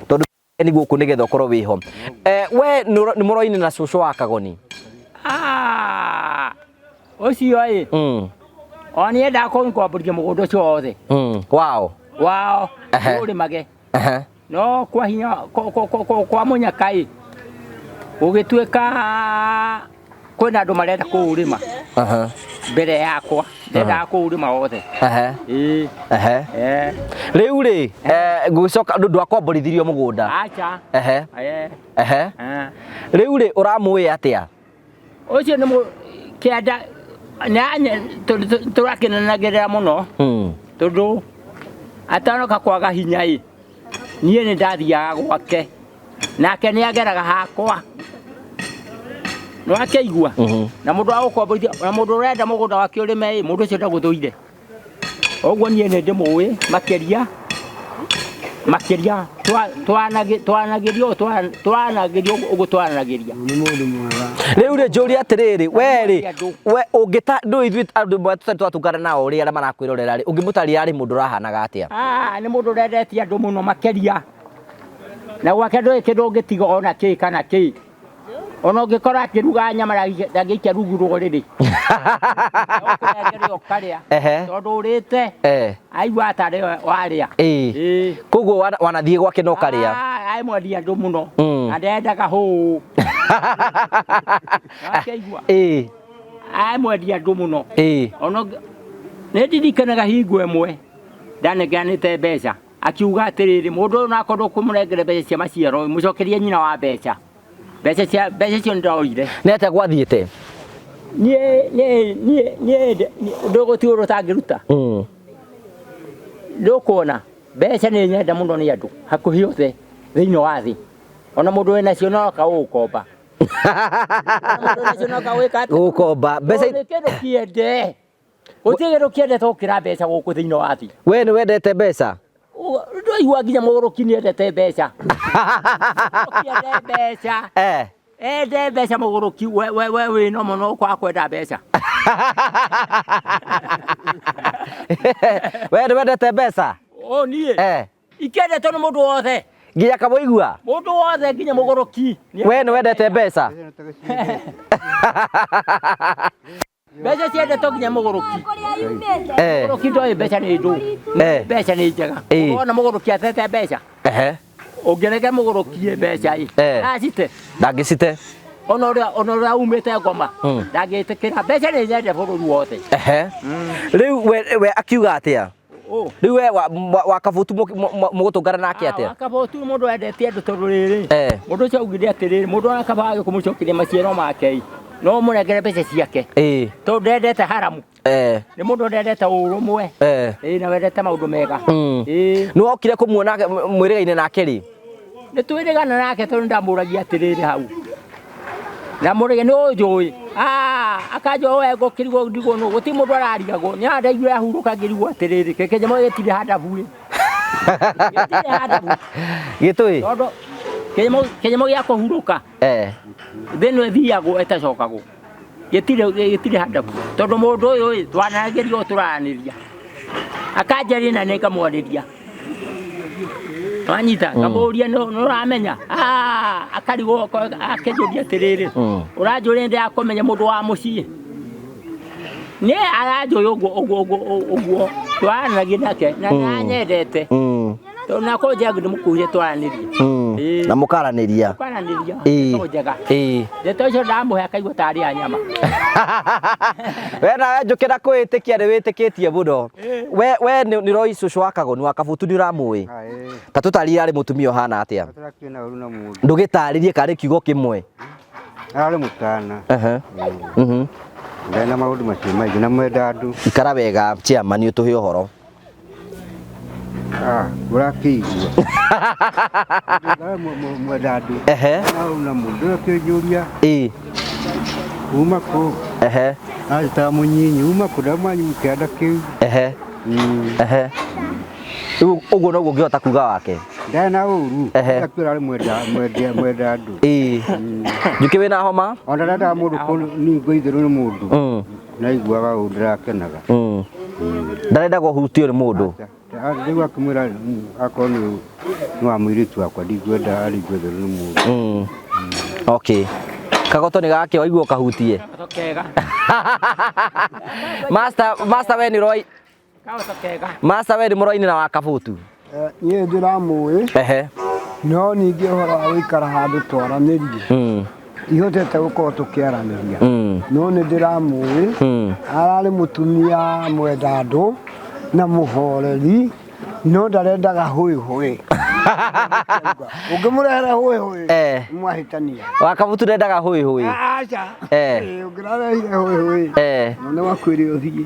Tondũ nĩ gũkũ nĩgetha ũkorwo wĩho. Eh, we nĩ mũroine na cũcũ wa Kagoni? Ah, ũcio ĩ. Ona nĩendaga kũngomborithia mũgũnda ũcio wothe. Wao. Wao Ehe. Ũrĩmage. Ehe. No kwa hinya kwa mũnyaka ĩ gũgĩtuĩka kwĩna andũ marenda kũũrĩma. Aha. Mbere yakwa ndendaga kũũrĩma wothe. Ehe. Ĩĩ. Ehe. Eh. Rĩu rĩ ngũgĩcoka ndwakomborithirio mũgũnda? Acha. Ehe. Eh. Ehe. Eh. Rĩu rĩ ũramũĩ atĩa? Ũcio nĩ kĩanda nĩ tũrakenanagĩrĩra mũno. Tondũ atanoka kwaga hinya ĩ niĩ nĩ ndathiaga gwake nake nĩ ageraga hakwa nĩwakĩigua. Na mũndũ wa gũkomborithia na mũndũ ũrenda mũgũnda wake ũrĩme ĩ mũndũ ũcio ndagũthũire. Ũguo niĩ nĩ ndĩmũĩ makĩria makĩria twanagĩrio twanagĩrio ũguo twanagĩria. Nĩ mũndũ mwega. Rĩu rĩ njũrie atĩrĩrĩ, we rĩ we ũngĩta ndũĩ ithuĩ andũ tũtarĩ twatũngana nao rĩ arĩa marakwĩrorera rĩ ũngĩmũtarĩria arĩ mũndũ ũrahanaga atĩa? Nĩ mũndũ ũrendetie andũ mũno makĩria. Na gwake ndũĩ kĩndũ ũngĩtiga ona kĩ kana kĩ. Ona ũngĩkora akĩruga nyama ndangĩikia rungu rwa ũrĩrĩ. Ũkũnengerwo ũkarĩa. Ehe. Tondũ ũrĩte. Eh. Aigua tarĩ warĩa. Ĩĩ. Koguo wanathiĩ gwake na ũkarĩa. Ai mwendia andũ mũno. Na ndendaga hũũ. Akĩigua. Ĩĩ. Ai mwendia andũ mũno. Ĩĩ. Ona nĩ ndirikanaga hingo ĩmwe ndanengeranĩte mbeca. Akiuga atĩrĩrĩ mũndũ ũyũ nakorwo ndũkũmũnengera mbeca cia maciaro mũcokerie nyina wa mbeca. Mbeca cia mbeca icio nĩndoire. Nĩ atĩa gwathiĩte? Niĩ niĩ niĩ niĩ ndũgũtirĩ ũndũ ũtangĩruta. Ndũkuona mbeca nĩ nyenda mũno nĩ andũ hakuhĩ othe thĩinĩ wa thĩ. Ona mũndũ wĩna cio no oka gũgũkomba. Ona mũndũ wĩna cio no oka gwĩka atĩa? Gũgũkomba. Mbeca Tondũ nĩ kĩndũ kĩende. Gũtirĩ kĩndũ kĩendete gũkĩra mbeca gũkũ thĩinĩ wa thĩ. We nĩ wendete mbeca? Ndũigua nginya mũgũrũki nĩ endete mbeca. Mũgũrũki ende mbeca. Eh. Ende mbeca mũgũrũki we we we wĩna mũno kwaga kwenda mbeca. We nĩ wendete mbeca? O niĩ. Eh. Ikĩendetwo nĩ mũndũ wothe. Nginya kamũigua? Mũndũ wothe nginya mũgũrũki. We nĩ wendete mbeca? Mbeca ciendetwo nginya mũgũrũki. Eh. Mũgũrũki ndoĩ mbeca nĩ ndũ. Eh. Mbeca nĩ njega. Eh. Wona mũgũrũki atete mbeca. Ehe. Ũngĩreke mũgũrũki mbeca ĩ. Eh. Acite. Ndangĩcite. Ona ũrĩa umĩte ngoma. Ndangĩtĩkĩra mbeca nĩ nyende bũrũri wothe. Ehe. Rĩu we akiuga atĩa? Rĩu we wa Kabutu mũgũtũngana nake atĩa? Wa Kabutu mũndũ endete andũ tondũ rĩrĩ. Eh. Mũndũ ũcio augire atĩrĩrĩ mũndũ ona kaba age kũmũcokeria maciaro make ĩ. No mũnengere mbeca ciake. Ĩĩ. Tondũ ndendete haramu. Eh. Nĩ mũndũ ndendete ũrũmwe. Eh. Ĩĩ na wendete maũndũ mega. Ĩĩ. Nĩ wokire kũmuona mwĩrĩga-inĩ nake rĩ? Nĩ twĩrĩgana nake tondũ ndamũragia atĩrĩrĩ hau. Ndamũragia nĩ ũnjũĩ. Ah, akanjũĩ we ngũkĩrigwo ndigwo nũ gũtirĩ mũndũ ararigagwo. Nĩ ndaiguire ahurũka ngĩrigwo atĩrĩrĩ kĩkĩnyamũ gĩtirĩ handabu ĩ. Gĩtirĩ handabu. Gĩtũĩ? Tondũ kĩnyamũ gĩa kũhurũka. Eh. Thĩ ĩno ĩthiagwo ĩtacokagwo. Gĩtirĩ handabu. Tondũ mũndũ ũyũ ĩ twanaragĩria ũũ tũraranĩria. Akanjaria na nĩ ngamwarĩria. Wanyita ngamũria nĩ ũramenya. Ah, akarigwo akĩnjũria atĩrĩrĩ. Ũranjũria ndĩrakũmenya mũndũ wa mũciĩ. Nĩ aranjũĩ ũguo ũguo ũguo ũguo twaranagia nake na nĩanyendete. Tondũ nakorwo njega ndĩmũkuhire twaranĩrie. Na mũkaranĩria. Tũkaranĩria. Ĩĩ. Ndeto njega. Ĩĩ. Ndeto icio ndamũhe akaigua tarĩ ya nyama. We nawe njũkĩra kwĩĩtĩkia nĩ wĩtĩkĩtie mũno. We nĩ ũroĩ cũcũ wa Kagoni wa Kabutu nĩ ũramũĩ. Ta tũtarĩrie arĩ mũtumia ũhana atĩa? Tũrakĩona ũru na mũndũ. Ndũgĩtarĩrie karĩ kiugo kĩmwe. Ararĩ mũtana. Ehe. Ndarĩ na maũndũ macio maingĩ na mwenda andũ. Ikara wega chairman ũtũhe ũhoro. Ah, ũrakĩigua. Mwenda andũ. Ehe. Na ũru na mũndũ ũrakĩnjũria. Ĩĩ. Uma kũ? Ehe. Anjĩtaga mũnyinyi uma kũ ndamanyu kĩanda kĩu. Ehe. Ehe. Rĩu ũguo noguo ũngĩhota kuga wake. Ndarĩ na ũru. Ehe. Ndakwĩra arĩ mwenda mwenda andũ. Ĩĩ. Njũkĩ wĩna homa? Ona ndendaga mũndũ kũningwo itherũ nĩ mũndũ. Naiguaga ũru ndĩrakenaga. Ndarenda kũhutio nĩ mũndũ. Rĩu akĩmwĩra akorwo nĩ wa mũirĩtu wakwa ndingwenda aringwo itherũ nĩ mũndũ. Okay. Kagoto nĩ gake waigua ũkahutie. Kagoto kega. Master we nĩ ũroi Kagoco kega. Master we ndĩ na wa kabutu. Niĩ ndĩramũĩ Ehe. no ningĩ ũhoro wa gũikara handũ twaranĩrie ihotete gũkorwo tũkĩaranĩria no nĩ ndĩramũĩ ararĩ mũtumia mwenda andũ na mũhoreri no ndarendaga hũĩhũĩ ũngĩmũrehera hũĩhũĩ Eh. mwahĩtania Wa kabutu ndendaga hũĩ hũĩ. aca Eh. ũngĩrarehire hũĩhũĩ Eh. nĩ wakwĩre ũthiĩ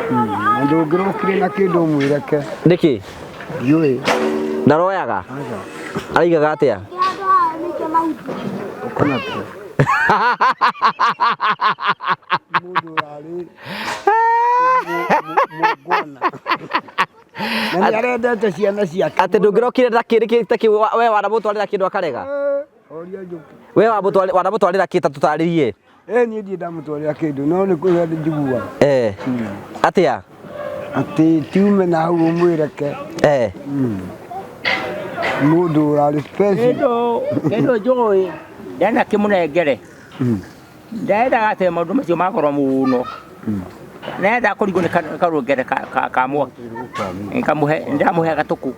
Na ndũngĩrokire na kĩndũ ũmwĩreke Nĩkĩ? ndiũĩ Ndaroyaga. Araigaga atĩa? ũkonate mũndũ ũrarĩ mũngwana na nĩ arendete ciana ciake Atĩ ndũngĩrokire na kĩndũ kĩ ta kĩu we wanamũtwarĩra kĩndũ akarega. Oria njũkĩ We wanamũtwarĩra kĩ ta tũtarĩrie. Eh, niĩ ndirĩ ndamũtwarĩra kĩndũ no nĩ kũrĩa njiguaga Eh. Atĩa? atĩ tiume na hau ũmwĩreke Eh. mũndũ ũrarĩ special Kĩndũ kĩndũ njũĩ ndena kĩmũnengere. Ndendaga atĩ maũndũ macio ma goro mũno. Nenda kũrigwo nĩ karũngere ka mwaki. Ngamũhe ndamũhe gatũkũ.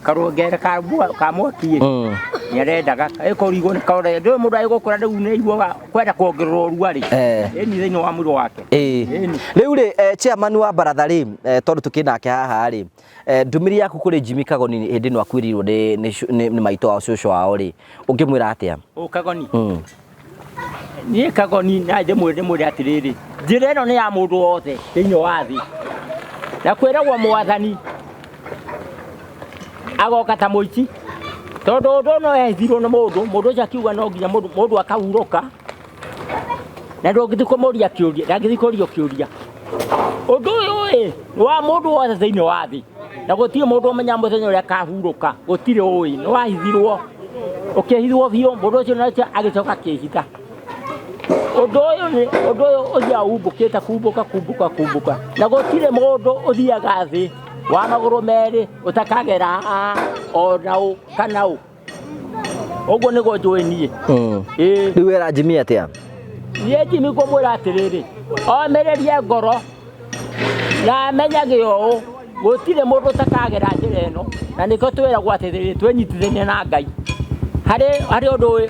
Karũngere ka mwaki ĩ. Nĩarendaga ĩkũrigwo nĩ kaũrĩa ndũĩ mũndũ agĩgũkũra rĩu nĩ aiguaga kwenda kuongererwo ũrugarĩ. Eh. Ĩni thĩinĩ wa mwĩrĩ wake. Ĩĩ. Ĩni. Rĩu rĩ chairman wa baratha rĩ tondũ tũkĩ nake haha rĩ ndũmĩrĩri yaku kũrĩ Jimmy Kagoni hĩndĩ ĩno akuĩrĩirwo nĩ maitũ wao cũcũ wao rĩ ũngĩmwĩra atĩa? Ũ Kagoni. Niĩ Kagoni na ndĩmwĩre atĩrĩrĩ, njĩra ĩno nĩ ya mũndũ wothe thĩinĩ wa thĩ. Na kwĩragwo mwathani agoka ta mũici tondũ ũndũ ũyũ no ehithirwo nĩ mũndũ, mũndũ ũcio akiuga no nginya mũndũ akahurũka na ndũngĩthiĩ kũmũria kĩũria, ndangĩthiĩ kũrio kĩũria. Ũndũ ũyũ ĩ nĩ wa mũndũ wothe thĩinĩ wa thĩ na gũtirĩ mũndũ ũmenyaga mũthenya ũrĩa akahurũka, gũtirĩ ũĩ, nĩ wahithirwo ũkĩhithwo biũ, mũndũ ũcio nake agĩcoka akĩhitha. Ũndũ ũyũ nĩ ũndũ ũyũ ũthiaga umbũkĩte kumbũka kumbũka kumbũka na gũtirĩ mũndũ ũthiaga thĩ wa magũrũ merĩ ũtakagera haha ona ũ kana ũ. Ũguo nĩguo njũĩ niĩ. Ĩĩ. Rĩu wera Jimmy atĩa? Niĩ Jimmy ngũmwĩra atĩrĩrĩ, omĩrĩrie ngoro na amenyage ũũ gũtirĩ mũndũ ũtakagera njĩra ĩno na nĩkĩo twĩragwo atĩrĩrĩ twĩnyitithanie na Ngai. Harĩ ũndũ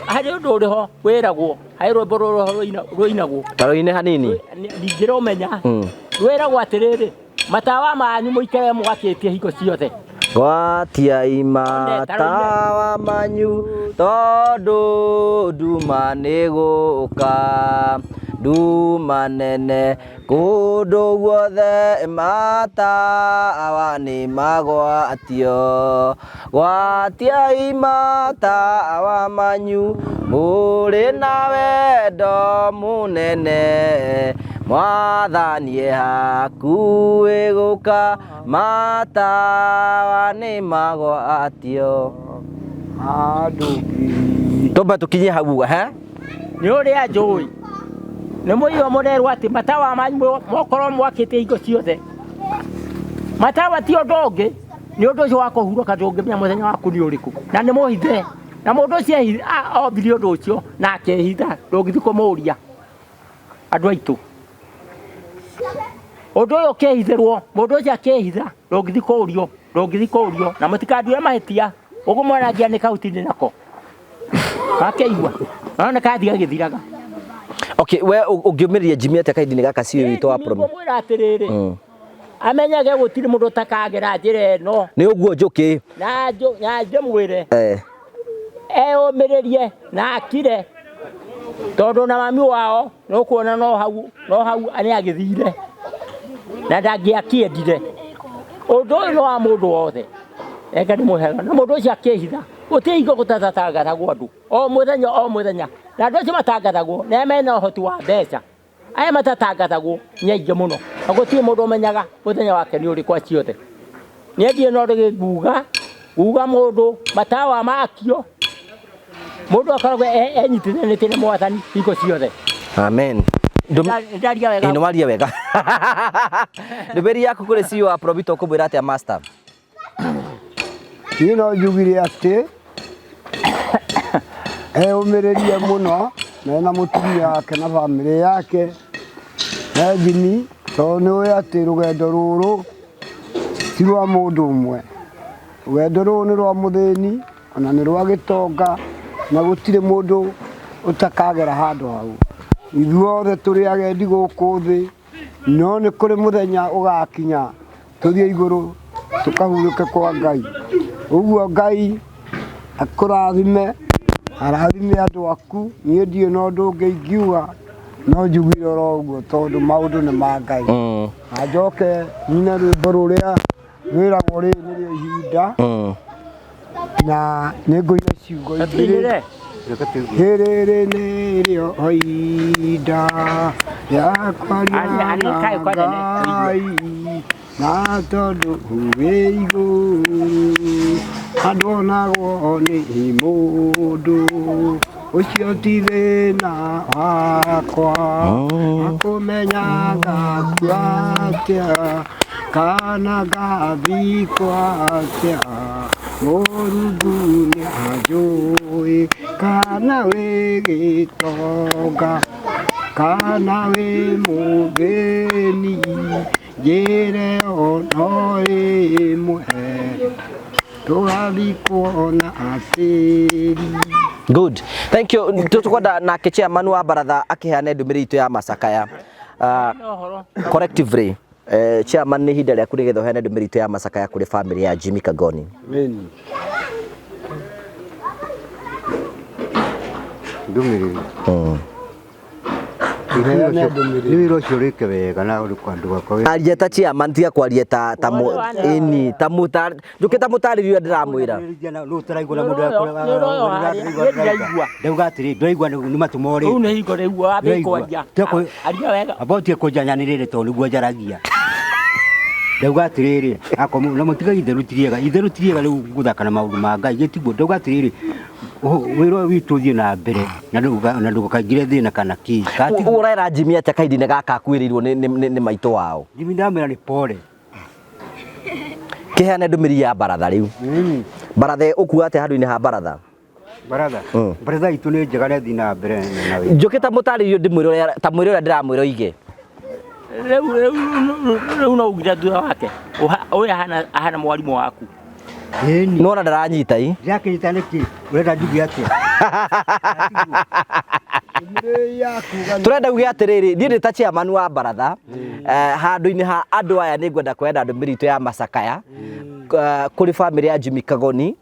ũrĩ ho wĩragwo, harĩ rwĩmbo rũrĩ ho rũinagwo. Ta rũine hanini. Ndingĩrũmenya. Rwĩragwo atĩrĩrĩ, matawa manyu mũikare mwakĩtie hingo ciothe. Gwatiai matawa manyu tondũ nduma nĩ gũka, nduma nene kũndũ guothe matawa nĩ magwatio. Gwatiai matawa manyu mũrĩ na wendo mũnene, mwathani e hakuhĩ gũka, matawa nĩ magwatio. Tũmbe tũkinye hau he? Nĩ ũrĩa njũĩ nĩ mũigua mũrerwo atĩ matawa manyu mokorwo mwakĩte hingo ciothe. Matawa ti ũndũ ũngĩ, nĩ ũndũ ũcio wa kũhurũka ndũngĩmenya mũthenya waku nĩ ũrĩkũ na nĩ mũhithe. Na mũndũ ũcio ombire ũndũ ũcio na akehitha, ndũngĩthiĩ kũmũria andũ aitũ. Ũndũ ũyũ ũkĩhithĩrwo, mũndũ ũcio akĩhitha, ndũngĩthiĩ kũũrio, ndũngĩthiĩ kũũrio na mũtikanduĩre mahĩtia. Ũguo mwarangia nĩ kauti-inĩ nako. Gakĩigua. No nĩ kathiĩ gagĩthiraga. Okay, we ũngĩũmĩrĩria Jimmy atĩa kahinda-inĩ gaka CEO witũ wa Promi? Ngũmwĩra atĩrĩrĩ, amenyage gũtirĩ mũndũ ũtakagera njĩra ĩno. Nĩ ũguo njũkĩ. Na ndĩmwĩre. Eyũmĩrĩrie na akire tondũ na mami wao nĩ ũkuona no hau nĩ agĩthire na ndangĩakĩendire. Ũndũ ũyũ nĩ wa mũndũ wothe. Reke ndĩmũhe na mũndũ ũcio akĩhitha gũtirĩ hingo gũtatatangathagwo andũ o mũthenya o mũthenya na andũ acio matangathagwo nĩ mena ũhoti wa mbeca aya matatangathagwo nĩ aingĩ mũno na gũtirĩ mũndũ ũmenyaga mũthenya wake nĩ ũrĩkũ acio othe. Niĩ ndirĩ na ũndũ nguga nguga mũndũ matawa makio mũndũ akoragwo enyitithanĩtie na mwathani hingo ciothe. Amen. Ndaria wega. Nĩ waria wega. Ndũmĩrĩri yaku kũrĩ CEO wa Probito ũkũmwĩra atĩa master? Niĩ no njugire atĩ eyũmĩrĩrie mũno mena mũtumia wake na bamĩrĩ yake na Jimmy Tondũ nĩ ũĩ atĩ rũgendo rũrũ ti rwa mũndũ ũmwe. Rũgendo rũrũ nĩ rwa mũthĩni ona nĩ rwa gĩtonga na gũtirĩ mũndũ ũtakagera handũ hau. Ithuothe tũrĩ agendi gũkũ thĩ, no nĩ kũrĩ mũthenya ũgakinya tũthiĩ igũrũ tũkahurũke kwa Ngai. Ũguo Ngai akũrathime, arathime andũ aku. Niĩ ndirĩ na ũndũ ũngĩ ingiuga no njugire oro ũguo tondũ maũndũ nĩ ma Ngai. Na njoke nyine rwĩmbo rũrĩa rwĩragwo rĩrĩ nĩrĩo ihinda na nĩ ngũina ciugo igĩrĩ. Tũinĩre. Rĩrĩ nĩrĩo ihinda rĩa kwaria Arĩ- na kaĩ kwa nene, Ngai na tondũ wĩ igũrũ andũonagwo nĩ mũndũ ũcio ti thĩna wakwa akũmenya ngakua atĩa kana ngathikwo atĩa Mũrungu nĩ anjũĩ kana wĩ gĩtonga kana wĩ mũthĩni njĩre ono ĩmwe tũgathikwo na atĩri. Good, thank you. Tũkwenda nake chairman wa baratha akĩheana ndũmĩrĩri itũ ya macakaya collectively. Chairman, nĩ ihinda rĩaku nĩgetha ũheane ndũmĩrĩri itũ ya macakaya kũrĩ family ya Jimmy Kagoni. Amen. Ndũmĩrĩri. Heana ndũmĩrĩri. Nĩ wĩra ũcio ũrĩke wega na ndũgakorwo Aria ta chairman, tiga kwaria ta mu ĩni ta muta njũke ta mũtarĩri ũrĩa ndĩramwĩra. Ndauga atĩrĩ, ndũraigua nĩ matũ morĩte. Rĩu nĩ hingo rĩu wambie kwaria. Aria wega. Amba ũtige kũnjanyanĩrĩre tondũ nĩguo njaragia. Ndauga atĩrĩrĩ, akorwo na mũtiga itherũ ti rĩega, itherũ ti rĩega rĩu gũthaka na maũndũ ma Ngai gĩtiguo. Ndauga atĩrĩrĩ, wĩra ũyũ witũ ũthiĩ na mbere na ndũkaingĩre thĩna kana kĩ. Ũrera Jimmy atĩa kahinda-inĩ gaka akuĩrĩirwo nĩ maitũ wao? Jimmy ndamwĩra nĩ pole. Kĩheane ndũmĩrĩri ya baratha rĩu. Baratha ũkuga atĩa handũ-inĩ ha baratha? Baratha. Baratha itũ nĩ njega na ĩthiĩ na mbere na wĩra. Njũke ta mũtarĩrio ndĩmwĩre ũrĩa ta mwĩre ũrĩa ndĩramwĩra oige. Rĩu no ugire thutha wake. Ũyũ ahana mwarimũ waku. Ĩni. Nĩwona ndaranyita i. Ndĩrakĩnyita nĩkĩ? Ũrenda njuge atĩa? Turenda uge atiriri, niĩ ndĩ ta chairman wa baratha handũ-inĩ ha andũ aya nĩ ngwenda kwenda ndũmĩrĩri itũ ya macakaya kũrĩ family ya Jimmy Kagoni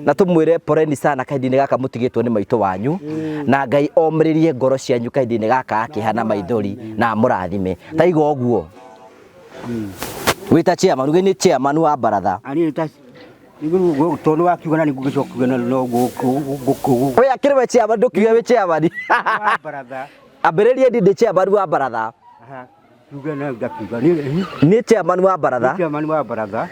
na tũmwĩre poleni sana kahinda-inĩ gaka mũtigĩtwo nĩ maitũ wanyu na Ngai omĩrĩrie ngoro cianyu kahinda-inĩ gaka akĩha na maithori na amũrathime. Taiga ũguo wĩ ta chairman, uge nĩ chairman wa baratha. Niĩ ta tondũ wakiuga na nĩngũgĩcoka kuuga na no ngũ Oya akĩrĩ we chairman, ndũkiuge wĩ chairman. Wa baratha. Ambĩrĩrie ndĩ chairman wa baratha. Kiuga na ngakiuga. Nĩ chairman wa baratha. Chairman wa baratha.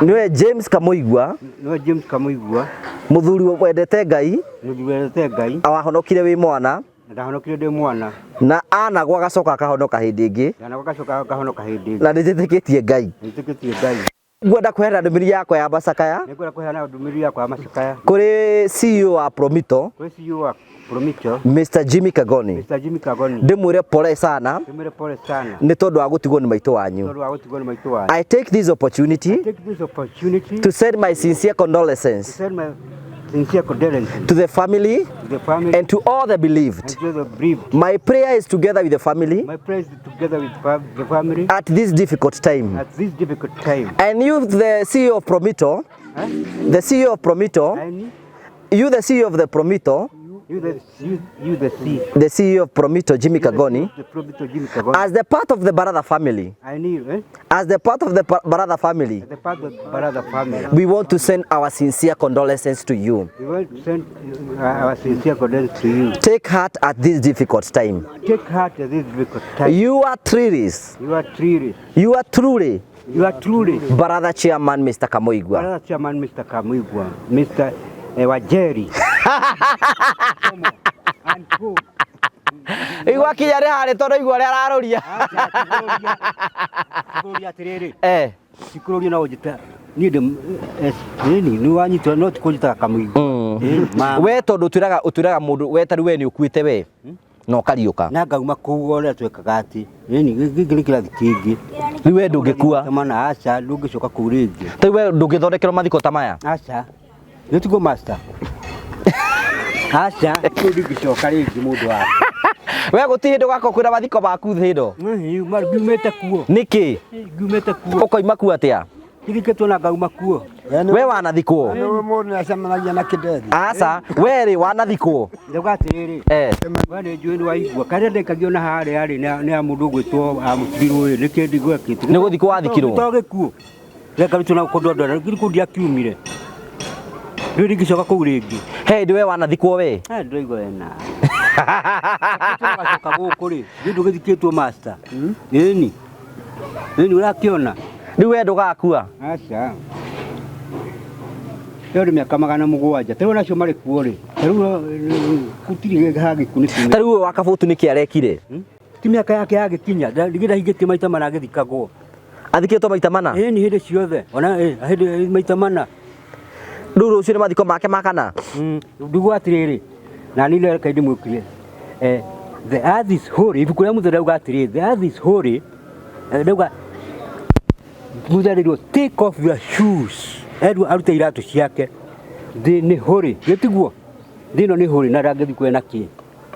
Nĩwe James Kamuigua. Nĩwe James Kamuigua. Mũthuri wendete Ngai. Mũthuri wendete Ngai. Wahonokire wĩ mwana. Ndahonokire ndĩ mwana. Na anagwo agacoka akahonoka hĩndĩ ĩngĩ. Anagwo agacoka akahonoka hĩndĩ ĩngĩ. Na nĩnjĩtĩkĩtie Ngai. Nĩnjĩtĩkĩtie Ngai. Ngwenda kũheana ndũmĩrĩri yakwa ya macakaya. Nĩngwenda kũheana ndũmĩrĩri yakwa ya macakaya. Kũrĩ CEO wa Promito. Kũrĩ CEO wa Promito. Mr. Jimmy Kagoni. Mr. Jimmy Kagoni. Ndĩmwĩre pole sana. Ndĩmwĩre pole sana. Nĩ tondũ wa gũtigwo nĩ maitũ wanyu. Tondũ wa gũtigwo nĩ maitũ wanyu. I take this opportunity. I take this opportunity to send my sincere condolences. To send my sincere condolences to the family, to the family, and to all the bereaved. And to the bereaved. My prayer is together with the family. My prayer is together with the family. At this difficult time. At this difficult time. And you, the CEO of Promito, Huh? The CEO of Promito, And you, the CEO of the Promito, you, the, you, the C. The CEO of Promito, Jimmy Kagoni, The Promito, Jimmy Kagoni. As the part of the Baratha family, I need, eh? As the part of the Baratha family, As the part of the Baratha family, we want to send our sincere condolences to you. We want to send our sincere condolences to you. Take heart at this difficult time. Take heart at this difficult time. You are truly. You are truly. You are truly. You are truly. Baratha Chairman Mr. Kamuigua. Baratha Chairman Mr. Kamuigua. Mr. Wajeri. Igua kinya rĩ harĩ tondũ igua ũrĩa ararũria. Tikũrũria atĩrĩrĩ. Tikũrũria no ũnjĩte niĩ ndĩ nini nĩ wanyitwo no tikũnjĩtaga Kamuigua. We tondũ ũtwĩraga mũndũ we tarĩu we nĩ ũkuĩte we. Na ũkariũka. Na ngauma kũu ũrĩa twekaga atĩ ĩni gĩkĩ nĩ kĩrathi kĩngĩ. Rĩu we ndũngĩkua. Mana aca ndũngĩcoka kũu rĩngĩ. Rĩu we ndũngĩthondekerwo mathiko ta maya. Aca nĩtiguo master. Aca kũu ndingĩcoka rĩngĩ mũndũ wakwa. We gũtirĩ hĩndĩ ũgakorwo kwĩna mathiko maku thĩ ĩno. Ngiumĩte kuo. Nĩkĩ? Ngiumĩte kuo. Ũkoima kuo atĩa? Ithikĩtwo na ngauma kuo. We wanathikwo? Nĩ mũndũ nĩacemanagia na kĩndethi. Aca, we rĩ wanathikwo? Ndauga atĩrĩrĩ. Eh. We nĩ njũĩ nĩ waigua. Karĩa ndekagio na harĩa rĩ nĩ ya mũndũ ũgwĩtwo amũtigirwo ĩ nĩkĩ ndigwekĩte. Nĩ gũthikwo wathikirwo? To gĩkuũ. Reka na kũndũ andũ arĩa kũu ndiakiumire. Rĩu ndingĩcoka kũu rĩngĩ. He hĩndĩ we wanathikwo we? Eh, ndĩraigua wena. Gacoka gũkũ rĩ, nĩ ndũgĩthikĩtwo master. Ĩni. Ĩni ũrakĩona? Rĩu we ndũgakua? Aca. Ĩyo nĩ mĩaka 700. Ta rĩu onacio marĩ kuo rĩ. Ta rĩu gũtirĩ hagĩku nĩ Ta rĩu ũyũ wa Kabũtu nĩkĩ arekire? Ti mĩaka yake yagĩkinya. Ndigĩra hingĩtie maita mana agĩthikagwo. Athikĩtwo maita mana? Ĩni hĩndĩ ciothe. Ona hĩndĩ maita mana. Rĩu rũciũ nĩ mathiko make ma kana? Ndugu atĩrĩrĩ, na niĩ reke ndĩmwĩkire. The earth is holy, ibuku rĩa Musa rĩauga atĩrĩ, the earth is holy, rĩauga Musa rĩrwo take off your shoes, erwo arute iratũ ciake. Thĩ nĩ holy, gĩtiguo? Thĩ ĩno nĩ holy na ndangĩthikwo ena kĩ?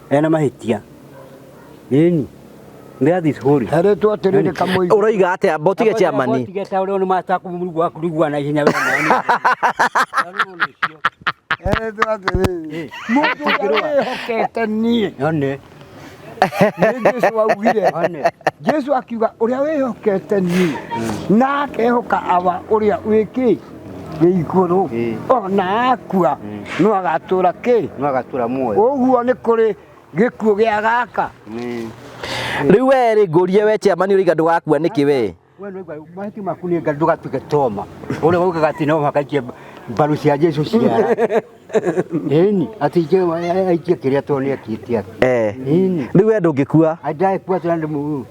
Ena mahĩtia. Ĩni. The earth is holy. Herĩtwo atĩrĩrĩ kamũigo. Ũroiga atĩa? Mbotige chairman. Mbotige ta ũrĩa nĩ matakũmũrugwa kũrugwa na ihenya we mwana. Herĩtwo atĩrĩrĩ. Mũndũ ũrĩa wĩhokete niĩ. One. Nĩ Jesu augire. One. Jesu akiuga ũrĩa wĩhokete niĩ na akehoka awa ũrĩa wĩ kĩ wĩ igũrũ ona akua no agatũra kĩ No agatũra muoyo. Ũguo nĩ kũrĩ gĩkuũ gĩa gaka. Rĩu we rĩ ngũrie we chairman ũraiga ndũgakua nĩkĩ we? We nĩwaigua mahĩtia maku nĩ Ngai ndũgatuĩke toma. Ũrĩa waugaga atĩ no mũhaka aikie mbaru cia Jesu ciara. Ĩni, atĩ aikie kĩrĩa tondũ nĩ ekĩte atĩ. Eh. Ĩni. Rĩu we ndũngĩkua? Ndagĩkua atĩa na ndĩ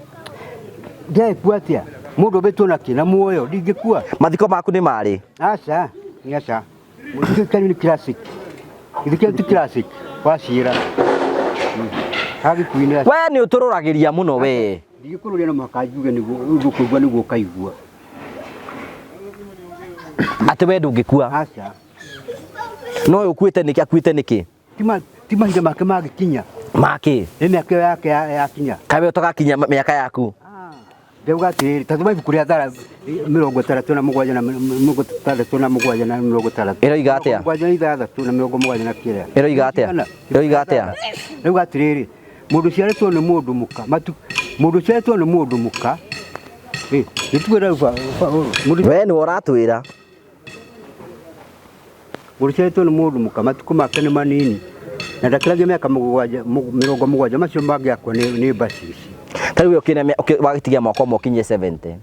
ndagĩkua atĩa? Mũndũ ũmbĩtwo na kĩ na muoyo ndingĩkua. Mathiko maku nĩ marĩ? Aca, nĩ aca. Gĩkĩ kĩanyu nĩ classic. Gĩthĩ kĩanyu ti classic. Waciĩra. Hagĩkuinĩ. We nĩ ũtũrũragĩria mũno we. Ndigĩkũrũria no mũhaka njuge nĩguo ũkũigua nĩguo ũkaigua. Atĩ we ndũngĩkua? Aca. No ũyũ ũkuĩte nĩkĩ akuĩte nĩkĩ? Ti mahinda make magĩkinya. Makĩ? Nĩ mĩaka ĩyo yake yakinya. Kaĩ we ũtagakinya mĩaka yaku? Ndauga atĩrĩrĩ, ta thoma ibuku rĩa Thara 67 na 67 na 60. Ĩroiga atĩa? 76 na 70 na kĩrĩa. Ĩroiga atĩa? Ĩroiga atĩa? Ĩroiga atĩrĩrĩ, mũndũ ũciarĩtwo nĩ mũndũ mũka, mũndũ ũciarĩtwo nĩ mũndũ mũka, We nĩwe ũratwĩra. Mũndũ ũciarĩtwo nĩ mũndũ mũka, matukũ make nĩ manini na ndakĩragia mĩaka 70, macio mangĩ akua nĩ mbaci ici. Ta rĩu we wagĩtigia mwaka ũmwe ũkinyie 70.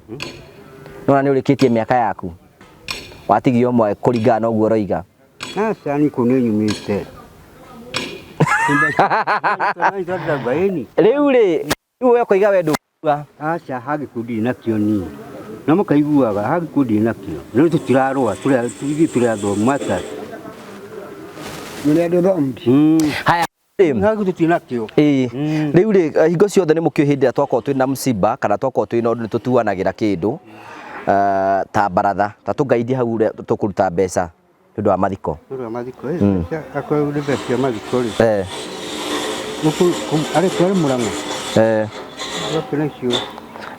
Nĩwona nĩ ũrĩkĩtie mĩaka yaku. Watigia ũmwe kũringana na ũguo ũroiga. Aca niĩ kũu nĩ nyumĩte. Rĩu rĩ, rĩu we ũkoiga we ndũkua. Aca hagĩkuũ ndirĩ nakĩo niĩ. Na mũkaiguaga hagĩkuũ ndirĩ nakĩo. Rĩu tũtirarũa, ithuĩ tũrĩ athomu mata. Mũrĩ andũ thomu? Haya. Hagĩkuũ tũtirĩ nakĩo. Ĩĩ. Rĩu rĩ, hingo ciothe nĩ mũkĩũĩ hĩndĩ ĩrĩa twakorwo twĩna mũciba kana twakorwo twĩna ũndũ nĩ tũtuanagĩra kĩndũ ta baratha, ta tũngaithie hau ũrĩa tũkũruta mbeca nĩ ũndũ wa mathiko. Nĩ ũndũ wa mathiko, akorwo nĩ mbeca cia mathiko rĩ. Gũkũ arĩ twarĩ Mũrang'a. Ũgakĩona icio.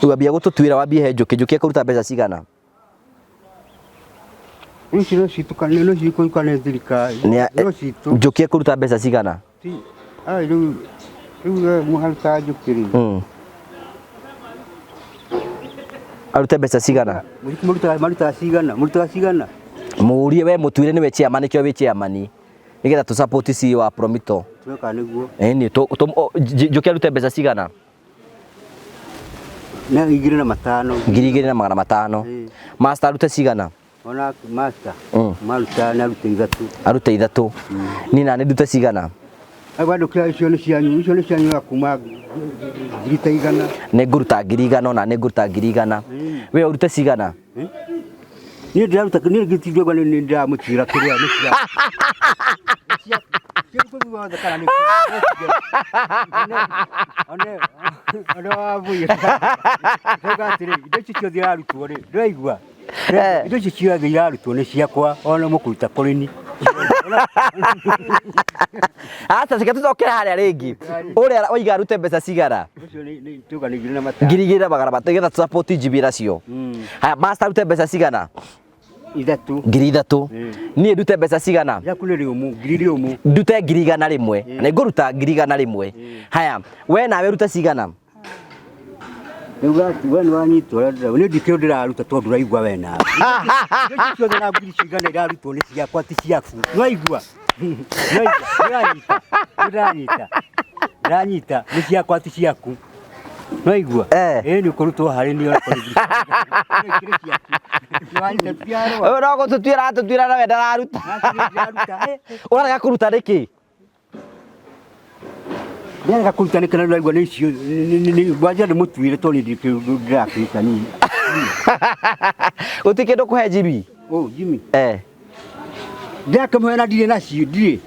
Rĩu ambia gũtũtuĩra wambie he Njũkĩ, Njũkĩ ekũruta mbeca cigana? Ici no citukane, no cikũrukane thirikari. No citũ. Njũkĩ ekũruta mbeca cigana? Ai rĩu rĩu mũharuta Njũkĩ rĩ. Arute mbeca cigana? Marutaga cigana? Mũrutaga cigana? Mũrie we mũtuĩre nĩwe chairman nĩkĩo wĩ chairman. Nĩgetha tũ support CEO wa Promito. Tweka nĩguo. Ĩni Njũkĩ arute mbeca cigana? Na 2500. 2500. Master arute cigana? Ona master. Maruta na arute 3. Arute 3. Niĩ na nĩ ndute cigana? Agwa ndũkĩra icio nĩ cianyu, icio nĩ cianyu ya kuma 100,000. Nĩ ngũruta 100,000 ona nĩ ngũruta 100,000. We ũrute cigana? Niĩ ndĩraruta, niĩ ngĩtigua nĩ ndĩramũtuĩra kĩrĩa nĩ cia. Kĩndũ kĩu gĩothe kana nĩ one one wa mbui. Ndauga atĩrĩ, indo ici ciothe irarutwo rĩ, ndĩraigua. Indo ici ciothe irarutwo nĩ ciakwa, ona mũkũruta kũrĩ ni. Aca reke tũcokere harĩa rĩngĩ. Ũrĩa waiga arute mbeca cigana? Ũcio nĩ tuga nĩ 2500. 2500 nĩgetha tũ support Jimmy nacio. Haya, master arute mbeca cigana? 3. 3000. Niĩ ndute mbeca cigana? Yaku nĩ rĩũmũ, ngiri rĩũmũ. Ndute 100,000. Na ngũruta 100,000. Haya, we nawe ruta cigana? Ndauga atĩ we nĩ wanyitwo ũrĩa ndĩrauga. Niĩ ndikĩũĩ ndĩraruta tondũ ndũraigua we nawe. Indo ici ciothe na ngiri cigana irarutwo nĩ ciakwa ti ciaku. Nĩwaigua? Nĩwaigua? Nĩũranyita? Nĩũranyita? Ndĩranyita nĩ ciakwa ti ciaku. Nĩwaigua? Ĩĩ nĩ ũkũrutwo harĩ niĩ onakorwo nĩ ngiri cigana. Nĩ ciaku. Nĩwanyita tutiarũa. Ũyũ no gũtũtuĩra aratũtuĩra nawe ndararuta. Ũrarega kũruta nĩkĩ? Ndĩrarega kũruta nĩkĩ na ndĩraigua nĩ icio ngwanja ndĩmũtuĩre tondũ niĩ ndirĩ kĩndũ ndĩrakĩruta niĩ. Gũtirĩ kĩndũ kũhe Jimmy? Oh, Jimmy. Ndĩrakĩmũhe na ndirĩ nacio, ndirĩ.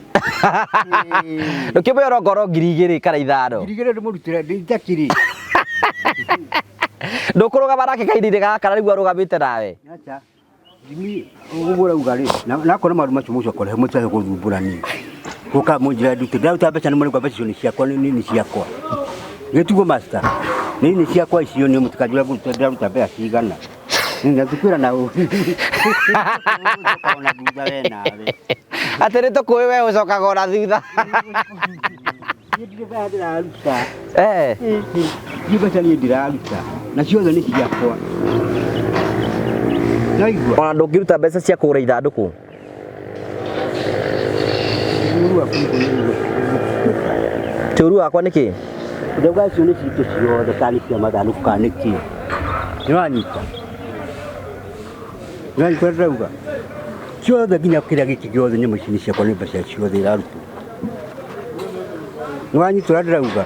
Ndũkĩmũhe orongorwo 2000 kana 5. 2000 ndĩmũrutĩre, nditakĩrĩ. Ndũkũrũgama nake kahinda-inĩ gaka na nĩguo arũgamĩte nawe? Aca. Jimmy, ũguo ũrauga rĩ, na akorwo maũndũ macio mũcoka rehe mũtigae gũthumbũra niĩ. Gũka mũnjĩra ndute, ndĩraruta mbeca nĩ mũraigua mbeca icio nĩ ciakwa, nĩ ciakwa. Gĩtiguo master, nĩ ciakwa icio nĩ mũtikanjĩre ngũruta ndĩraruta mbeca cigana. Na tũkwĩra na ũcokaga ona thutha we nawe. Atĩ nĩ tũkũĩ we ũcokaga ona thutha. Niĩ ndirĩ mbeca ndĩraruta. Niĩ mbeca niĩ ndiraruta. Na ciothe nĩ ciakwa. Naigua. Ona ndũngĩruta mbeca cia kũgũra ithandũkũ. Ũru waku nĩ kũnyihia. Ti ũru wakwa nĩkĩ? Ndauga icio nĩ citũ ciothe kana nĩ cia mathandũkũ kana nĩ kĩ. Nĩwanyita? Nĩwanyita ũrĩa ndĩrauga? Ciothe nginya kĩrĩa gĩkĩ gĩothe nyamũ ici nĩ ciakwa nĩ mbeca ciothe irarutwo. Nĩwanyita ũrĩa ndĩrauga?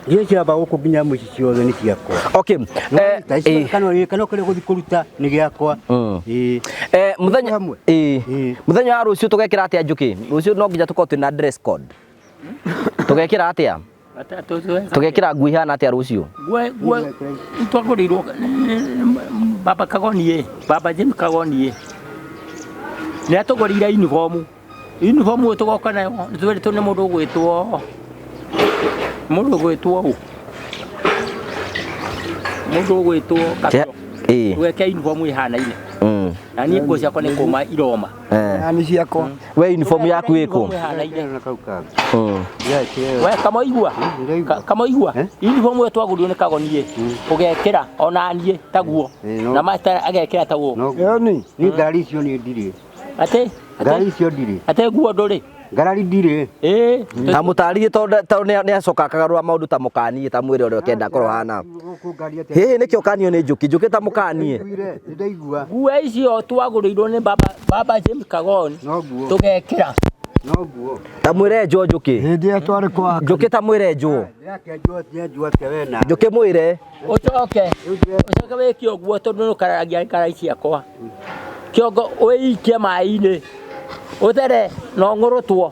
Nginya ciamba gũkũ nginya nyamũ ici ciothe nĩ ciakwa. Okay. Nĩwanyita? Icio kana kĩrĩa ũgũthiĩ kũruta nĩ gĩakwa. Ĩĩ. Mũthenya ĩĩ. Mũthenya wa rũciũ tũgekĩra atĩa Njũkĩ? Rũciũ no nginya tũkorwo twĩna dress code. Tũgekĩra atĩa? Tũgekĩra nguo ihana atĩa rũciũ? Nguo twagũrĩirwo baba Kagoni, baba James Kagoni nĩ atũgũrĩire uniform. Uniform ĩyo tũgoka nayo twĩrĩtwo nĩ mũndũ ũgwĩtwo ũ? Mũndũ ũgwĩtwo Kapito. Tũgeke uniform ĩhanaine. Na niĩ nguo ciakwa nĩ kũma iroma. Na nĩ ciakwa. We uniform yaku ĩkũ? We kamoigua kamoigua uniform ĩyo twagũrirwo nĩ Kagoni ũgekĩra ona niĩ taguo na master agekĩra taguo. Ĩni. Niĩ ngarari icio niĩ ndirĩ. Atĩ Ngarari icio ndirĩ. Atĩ nguo ndũrĩ? Ngarari ndirĩ. Ĩĩ. Ta mũtarĩrie tondũ nĩ acoka akagarũra maũndũ ta mũkanie ta mwĩre ũrĩa ũkenda akorwo hana. Hĩhĩ nĩkĩo kanio nĩ Njũkĩ, Njũkĩ ta mũkanie. Nĩndaigua. Nguo icio twagũrĩirwo nĩ baba James Kagoni tũgekĩra. Noguo. Ta mwĩre njũ Njũkĩ. Hĩndĩ ĩrĩa twarĩ kwa Njũkĩ ta mwĩre njũ. Ndĩrakĩenjwo atĩa we nawe. Njũkĩ mwĩre. Ũcoke ũcoke wĩke ũguo tondũ nĩ ũkararagia ngara ciakwa. Kĩongo ũikie maĩ-inĩ. Ũthere na ũng'ũrũtwo.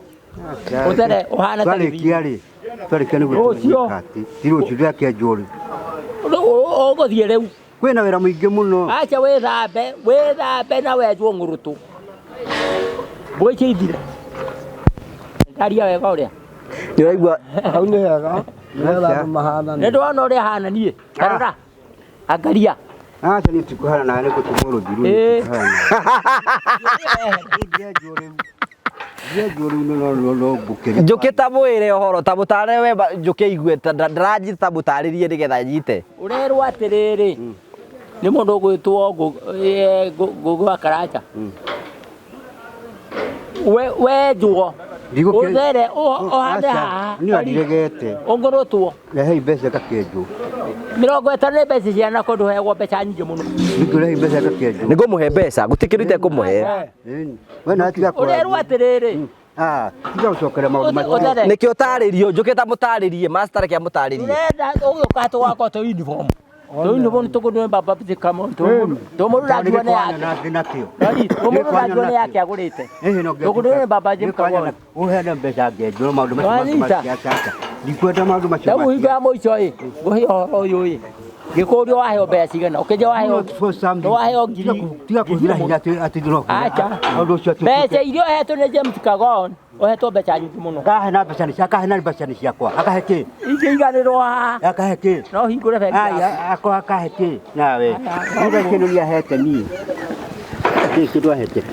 Ũthere ũhana ta Twarĩkia rĩ, twarĩkia nĩguo Rũciũ. tũmenyeka atĩ ti rũciũ ndĩrakĩenjwo rĩ. Ũgũthiĩ rĩu. Kwĩna wĩra mũingĩ mũno. Acha wĩthambe, wĩthambe na wenjwo ng'ũrũtũ. Mbũi icio ithire. Ndaria wega ũrĩa. Nĩ ũraigua hau nĩ hega. Nĩgetha andũ mahanane. Nĩ ndona ũrĩa hana niĩ. Tarora. Angaria. Aca niĩ tikũhana nawe nĩ gũtũmwo rũthiru. Njũkĩ ta mwĩre ũhoro ta mũtare we Njũkĩ aigue ndĩranjita ta mũtarĩrie nĩgetha anyite. Ũrerwo atĩrĩrĩ nĩ mũndũ ũgwĩtwo Ngũgĩ wa Karanja. Wenjwo ũthere ũhande haha Niĩ ndiregete. ũngũrũtwo. Rehei mbeca ngakĩenjwo. 50 nĩ mbeca ciana kũndũ heagwo mbeca nyingĩ mũno. Ningĩ mbeca ngakĩenjwo. Nĩ ngũmũhe mbeca gũtirĩ kĩndũ itekũmũhe. We nawe tiga Ũrerwo atĩrĩrĩ Tiga gũcokera maũndũ macio. Nĩkĩo ũtarĩrio Njũkĩ ta mũtarĩrie master reke amũtarĩrie. Ndĩrenda ũgĩũka tũgakorwo twĩ uniform. Tũinũ bonu tũkũndũ baba kamo tũmũrũ ragiwa nĩ yake. Nakĩo. Tũmũrũ ragiwa nĩ yake agũrĩte. Tũkũndũ baba kamo. Ũheane mbeca ngenjwo maũndũ macio Wanyita. ma ndikwenda maũndũ macio Rĩu hingo ya mũico ĩ ngũhe ũhoro ũyũ ĩ gĩkũrio waheo mbeca cigana ũkĩnja waheo waheo ngiri tiga kũhũthĩra hinya atĩ atĩ ndĩrokwĩra. Acha. Ũndũ ũcio atĩ mbeca iria ũhetwo nĩ James Kagon ũhetwo mbeca nyingĩ mũno akahe na mbeca nĩ akahe na mbeca nĩ ciakwa akahe kĩ ingĩiganĩrwo haha akahe kĩ no hingũre bengi Aya, yaku. akwa akahe kĩ nawe nĩ kĩndũ nĩ ahete niĩ kĩ kĩndũ ahete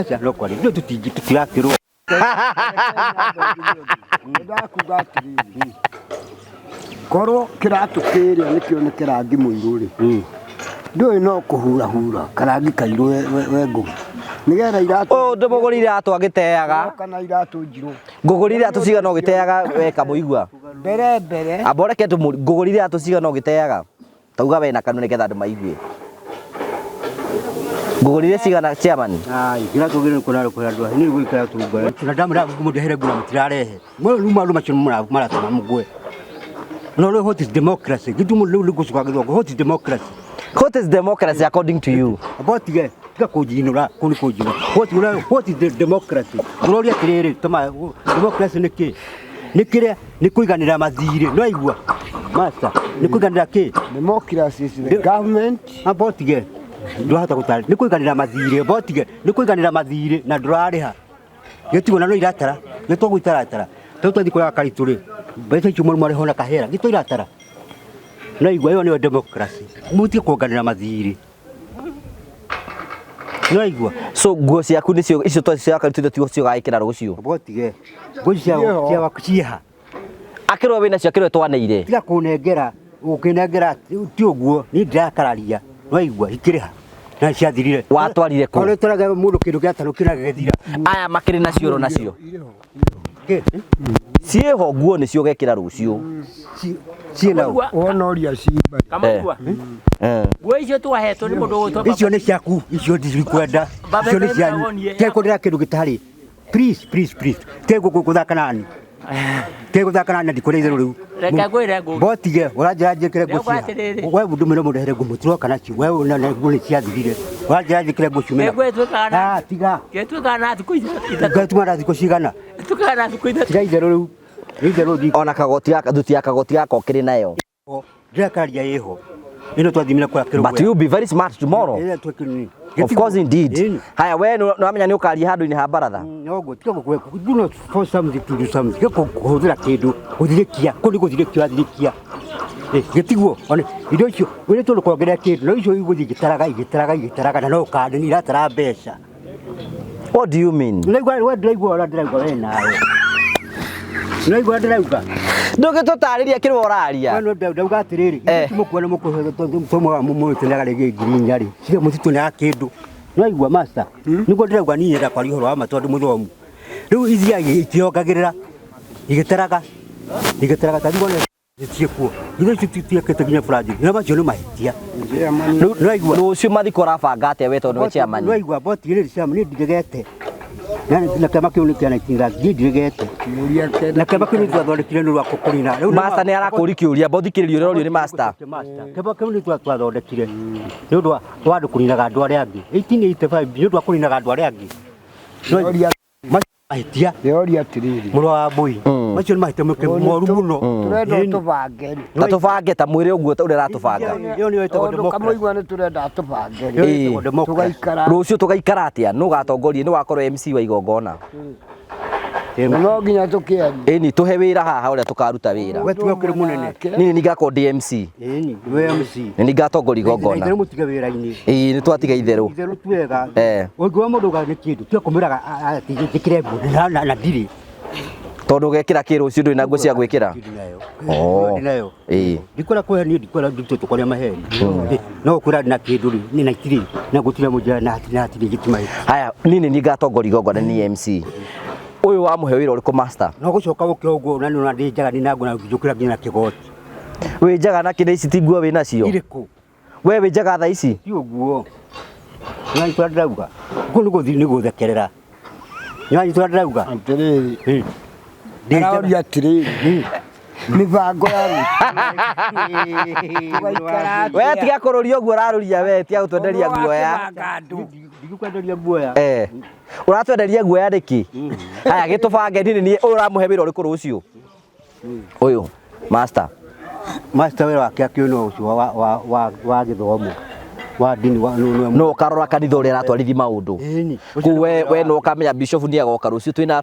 acha no kwari ndio tutirakĩrwo Ndakuga atĩrĩrĩ, korwo kĩratũ kĩrĩa nĩkĩo nĩ kĩrangi mũirũ rĩ, ndũĩ no kũhurahura karangi kairũ we ngũgĩ nĩgetha iratũ Ũyũ ndĩmũgũrĩire iratũ agĩteaga. kana iratũ njirũ Ngũgũrĩire iratũ cigana ũgĩteaga we kamũigua. mbere mbere Amba ũreke ngũgũrĩire iratũ cigana ũgĩteaga. Tauga we na kanua nĩgetha andũ maigue. Ngũgũrĩire cigana chairman? Ai, kĩratũ gĩrĩ kũrarĩ kũrĩa andũ nĩ gũikara tungara na ndamũra mũndehere ngura mũtirarehe rĩu maũndũ macio maratũma mũgwe no rĩu what is democracy gĩtũmũ rĩu nĩ gũcoka gĩthongo what is democracy What is democracy according to you? Abotige tiga kũnjinũra kũu nĩ kũnjinũra what is the democracy ũroria atĩrĩrĩ tũma democracy nĩ kĩ nĩ kĩrĩa nĩ kũiganĩra mathirĩ no aigua master nĩ kũiganĩra kĩ democracy is the government abotige ndũrahota gũtarĩ nĩ kũiganĩra mathirĩ abotige nĩ kũiganĩra mathirĩ na ndũrarĩha gĩtigwo na no iratara gĩtogwo itaratara tondũ twathiĩ kũrĩa karitũ rĩ mbeca icio mwarĩ marĩho na kahera gĩtwo iratara no igua ĩyo nĩyo democracy mũtige kuonganĩra mathirĩ no igua So nguo ciaku nĩcio icio twa cia karitũ tiguo cio ũgagĩkĩra rũciũ. abotige nguo icio cia waku ciĩha Akĩrwo wĩna cio akĩrwo twaneire. tiga kũnengera ũkĩnengera ti ũguo niĩ ndirakararia no igua ikĩrĩha na ciathirire Watwarire kũ? Korwo twaraga mũndũ kĩndũ gĩatarũ kĩraga gĩthira Aya makĩrĩ nacio oro nacio. Kĩ? Ciĩho nguo nĩcio ũgekĩra rũciũ. Ciĩna wona ũria cimba Kamũigua Eh. nguo icio twahetwo nĩ mũndũ ũgwĩtwo icio nĩ ciaku icio ndikwenda Baba icio nĩ Ibrahim cianyu Kagonie. tekwendera kĩndũ gĩtarĩ please please please tegũthaka nani tegũthaka nani na ndikwenda itherũ rĩu Reke ngwĩre ngũgĩ. botige ũranjĩra njĩkĩre nguo Ndauga cia atĩrĩrĩ. we ndũmĩre mũndehere nguo mũtiroka nacio we na nguo nĩ ciathirire ũranjĩra njĩkĩre nguo ciumĩra Nguo ĩtuĩkaga na Ah, tiga ĩtuĩkaga na thikũ ithatũ ngatuma na thikũ cigana ĩtuĩkaga na thikũ ithatũ tiga itherũ rĩu nĩ itherũ ndi Ona kagoti gaka thuti ya kagoti gaka ũkĩrĩ nayo. ndirakararia ĩho ĩno twathimire kũrĩa kĩrũgwe But you be very smart tomorrow. Ĩrĩa twekĩrire. Of course indeed. Ĩni. Haya we nĩ wamenya nĩ ũkaria handũ-inĩ ha baratha. Noguo tiga gũkwe do not force something to do something tiga kũhũthĩra kĩndũ gũthirĩkia kũu nĩ gũthirĩkia ũrathirĩkia gĩtiguo ona indo icio wĩrĩ tondũ kuongerera kĩndũ no icio igũthiĩ igĩtaraga igĩtaraga igĩtaraga na no ũkande nĩ iratara mbeca What do you mean? Ndĩraigua we ndĩraigua ũrĩa ndĩrauga we nawe ndĩraigua ũrĩa ndĩrauga Ndũngĩtũtarĩria kĩrĩa ũraria. we no ndauga atĩrĩrĩ Eh. mũkuona mũkũmwaga mũtũneaga rĩngĩ ngiri inya rĩ ciga mũtitũneaga kĩndũ nĩwaigua master nĩguo ndĩrauga niĩ nyenda kwaria ũhoro wa ma tondũ mũthomu rĩu ithiaga ikĩongagĩrĩra igĩtaraga igĩtaraga ta rĩu ciĩkuo ithe citiekĩte nginya buranji na macio nĩ mahĩtia nĩwaigua Rũciũ mathiko ũrabanga atĩa we tondũ nĩwe chairman? nĩwaigua boti rĩrĩ chairman niĩ ndiregete na kĩama kĩu nĩ kĩa 1930 niĩ ndiregete na kĩama kĩu nĩ twathondekire nĩ rwa kũnina Rĩu nĩ Master nĩ arakũria kĩũria, mbothikĩrĩria ũrĩa ũrorio nĩ master. Kĩama kĩu nĩ twathondekire nĩ ũndũ wa andũ kũninaga andũ arĩa angĩ 1885 nĩ ũndũ wa kũninaga andũ arĩa angĩ Macio mahĩtia Ndĩroria atĩrĩrĩ mũrũ wa mbũi macio nĩ mahĩtia moru mũno tũrenda Ĩni. tũbange Ta tũbange ta mwĩre ũguo ta ũrĩa aratũbanga. Ĩyo nĩyo ĩtagwo tondũ democracy. kamũigua nĩ tũrenda tũbange Ĩyo Ĩĩ. ĩtagwo democracy. tũgaikara Rũciũ tũgaikara atĩa? Nũ ũgatongoria? Nĩ wakorwo MC wa igongona. Na no nginya tũkĩarie Ĩni tũhe wĩra haha ũrĩa tũkaruta wĩra. We tiwe ũkĩrĩ mũnene Niĩ nĩ ngakorwo ndĩ MC. Ĩni we MC Nĩ nĩ ngatongoria igongona. itherũ mũtige wĩra-inĩ Ĩĩ nĩ twatiga itherũ. itherũ twega Eh. ũngĩwa mũndũ uga nĩ kĩndũ tiga kũmwĩraga atĩ njĩkĩre nguo na ndirĩ Tondũ ũgekĩra kĩ rũciũ ndũrĩ na nguo cia gwĩkĩra. Ndĩ nayo. Oh. Ndĩ nayo Ĩĩ. ndikwenda kwĩra niĩ ndikwenda ndutĩtwo kwaria maheni no kwĩra na kĩndũ rĩ nĩ na itirĩ na gũtirĩ mũnjĩra na hatirĩ na hatirĩ gĩtima Haya niĩ nĩ niĩ ngatongoria igongona nĩ MC. Ũyũ wamũhe wĩra ũrĩkũ master? no gũcoka gũke ũguo na nĩ ndĩ njaga nĩ na ngũna ngĩũkĩra nginya na kĩgoti Wĩ njaga na kĩrĩa ici ti nguo wĩ nacio? irĩkũ We wĩ njaga thaa ici? ti ũguo nĩwanyita ũrĩa ndĩrauga kũu nĩ gũthiĩ nĩ gũthekerera nĩwanyita ũrĩa ndĩrauga atĩrĩrĩ Ndĩ njaga. aroria atĩrĩrĩ Mĩbango ya rũciũ. Tũgaikara We atĩa? tiga kũrũria ũguo ũrarũria we, tiga gũtwenderia guoya. Ũhoro wa kũbanga andũ. Ndigũkwenderia guoya. Eh. Ũratwenderia guoya nĩkĩ? Haya gĩtũbange nini niĩ ũyũ ũramũhe wĩra ũrĩkũ rũciũ? Ũyũ master. Master wĩra wake akĩũĩ no ũcio wa gĩthomo wa ndini wa No ũkarora kanitha ũrĩa aratwarithi maũndũ. Ĩni. Kũu we no ũkamenya bishop nĩ agoka rũciũ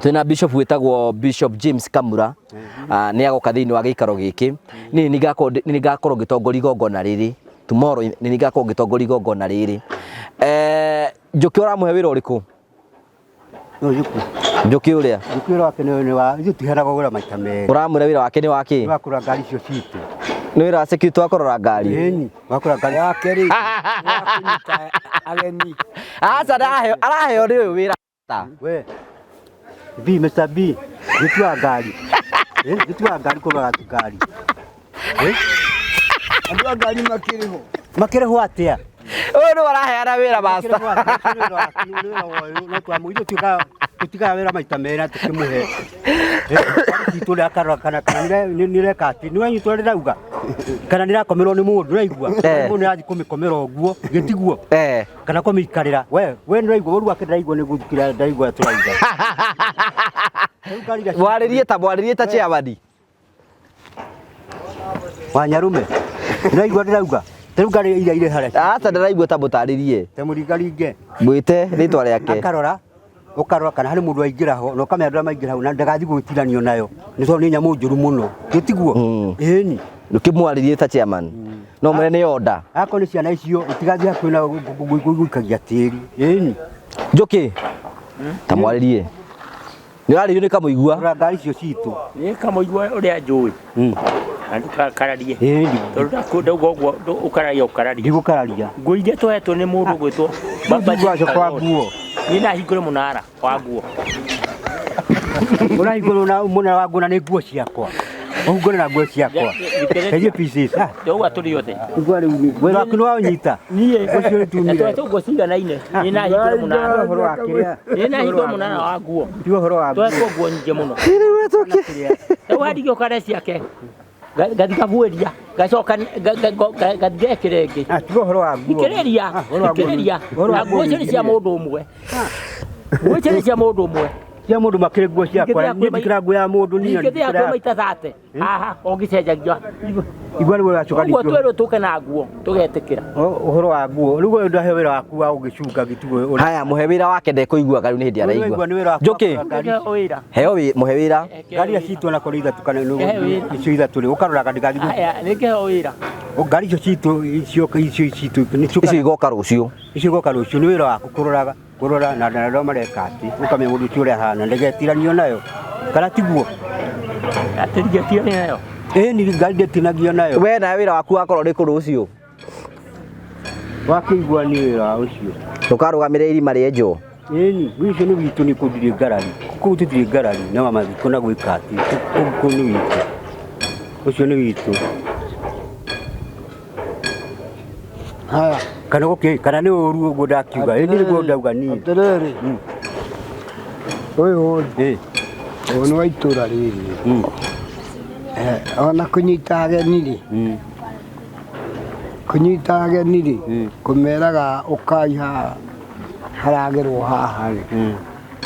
twĩna bishop wĩtagwo Bishop James Kamura. Nĩ agoka thĩinĩ wa gĩikaro gĩkĩ. Niĩ nĩ ngakorwo ngĩtongoria igongona rĩrĩ. Tomorrow nĩ ngakorwo ngĩtongoria igongona rĩrĩ. Njũkĩ ũramũhe wĩra ũrĩkũ? No Njũkĩ. Njũkĩ ũrĩa? Njũkĩ wĩra wake nĩ wa ithuĩ tiheanagwo wĩra maita merĩ. Ũramwĩra wĩra wake nĩ wa kĩ? Nĩ wa kũrora ngari icio citũ. Nĩ wĩra wa security wa kũrora ngari? Ĩni, wa kũrora ngari. Wake rĩ, wa kũnyita ageni. Aca araheo nĩ ũyũ wĩra. We. B, Mr. B, gĩtua ngari. Gĩtua ngari kũrora ngari. Andũ a ngari makĩrĩ ho. Makĩrĩ ho atĩa? Ũyũ nĩwe ũraheana wĩra master. Tũtigaga wĩra maita merĩ tũkĩmũhe. Itũ rĩa karora kana nĩreka atĩ nĩwanyitwo rĩrauga kana nĩrakomerwo nĩ mũndũ ũraigua mũndũ nĩarathiĩ kũmĩkomera ũguo gĩtiguo kana kũmĩikarĩra we nĩũraigua ũru wake ndĩraigua nĩ gũthikĩra ndĩraigua tũrauga. Mwarĩrie ta chairman. Wanyarume ndĩraigua ndĩrauga rĩu ngari iria irĩ harĩa. Aca ndĩraigua ta mũtarĩrie. Ta mũringaringe. Mwĩte rĩtwa rĩake. Akarora ũkarora kana harĩ mũndũ aingĩra ho na ũkamenya andũ arĩa maingĩra hau na ndagathiĩ gwĩtiranio nayo nĩ tondũ nĩ nyamũ njũru mũno gĩtiguo. Ĩni. Ndũkĩmwarĩrie ta chairman. No mwene nĩ order. Akorwo nĩ ciana icio itigathiĩ hakuhĩ na gũikagia tĩri. Ĩni. Njũkĩ. Ta mwarĩrie. Nĩ ũrarĩrio nĩ Kamũigua. Rora ngari icio citũ. Nĩ Kamũigua ũrĩa njũĩ. Ndũkakararie. Tondũ ndauga ũguo ũkararia ũkararia. Ndigũkararia. Nguo iria tũhetwo nĩ mũndũ ũgwĩtwo Baba Ndiguacoka wa nguo. Niĩ ndahingũre mũnara wa nguo. Ũrahingũra mũnara wa nguo na nĩ nguo ciakwa. Ũhingũre na nguo ciakwa. Herie pieces. Ndauga tũrĩ othe. Nguo rĩu wĩra waku nĩ waũnyita. Niĩ ũcio nĩ tumire. Tũhetwo nguo ciganaine. Niĩ ndahingũre mũnara. Ũhoro wa kĩrĩa. Niĩ ndahingũre mũnara wa nguo. Ti ũhoro wa nguo. Tũhetwo nguo nyingĩ mũno. Rĩu wandigio kare ciake. Gathi gabuĩria gacoka gathi gekĩra ĩngĩ. Tiga ũhoro wa nguo. Thikĩrĩria, thikĩrĩria. Na nguo icio nĩ cia mũndũ ũmwe. Nguo icio nĩ cia mũndũ ũmwe. Cia mũndũ makĩrĩ nguo ciakwa. Niĩ ndikĩra nguo ya mũndũ niĩ. Ingĩthĩa kwĩ maita thate. Haha ũngĩcenjagia. Igua rĩu ũracoka Ũguo twĩrwo tũke na nguo tũgetĩkĩra. Ũhoro wa nguo. Rĩu ndahe wĩra waku wa gũgĩcunga gĩtiguo. Haya mũhe wĩra wake ndekũiguaga rĩu nĩ hĩndĩ araigua. Njũkĩ. Heo mũhe wĩra. Ngari icio citũ ona korwo ithatũ kana icio ithatũ rĩ ũkaroraga ndigathiĩ. Haya nĩngĩheo wĩra. Ngari icio citũ icio icio citũ icio igoka rũciũ. Icio igoka rũciũ nĩ wĩra waku kũroraga kũrora na arĩa mareka atĩ ũkamenya mũndũ ũcio ũrĩa ahana ndagetiranio nayo kana tiguo. Atĩ ndingĩtiranio nayo. Ĩni ngari ndĩtinagio nayo. We nawe wĩra waku wakorwo ũrĩkũ rũciũ? Wakĩigua nĩ wĩra ũcio. Ndũkarũgamĩrĩre irima rĩenjwo. Ĩni ũcio nĩ witũ nĩ kũndirĩ ngarari. Kũu tũtirĩ ngarari na mathiko na gwĩka atĩ kũu nĩ witũ. Ũcio nĩ witũ. Haya. Kana gũkĩ kana nĩ ũru ũguo ndakiuga. Ĩni nĩguo ndauga niĩ. Atĩrĩrĩ. Ũyũ rĩ. Ũyũ nĩ wa itũra rĩrĩ. Ona kũnyita ageni rĩ. Kũnyita ageni rĩ. Kũmeraga ũkai haha haragerwo haha rĩ.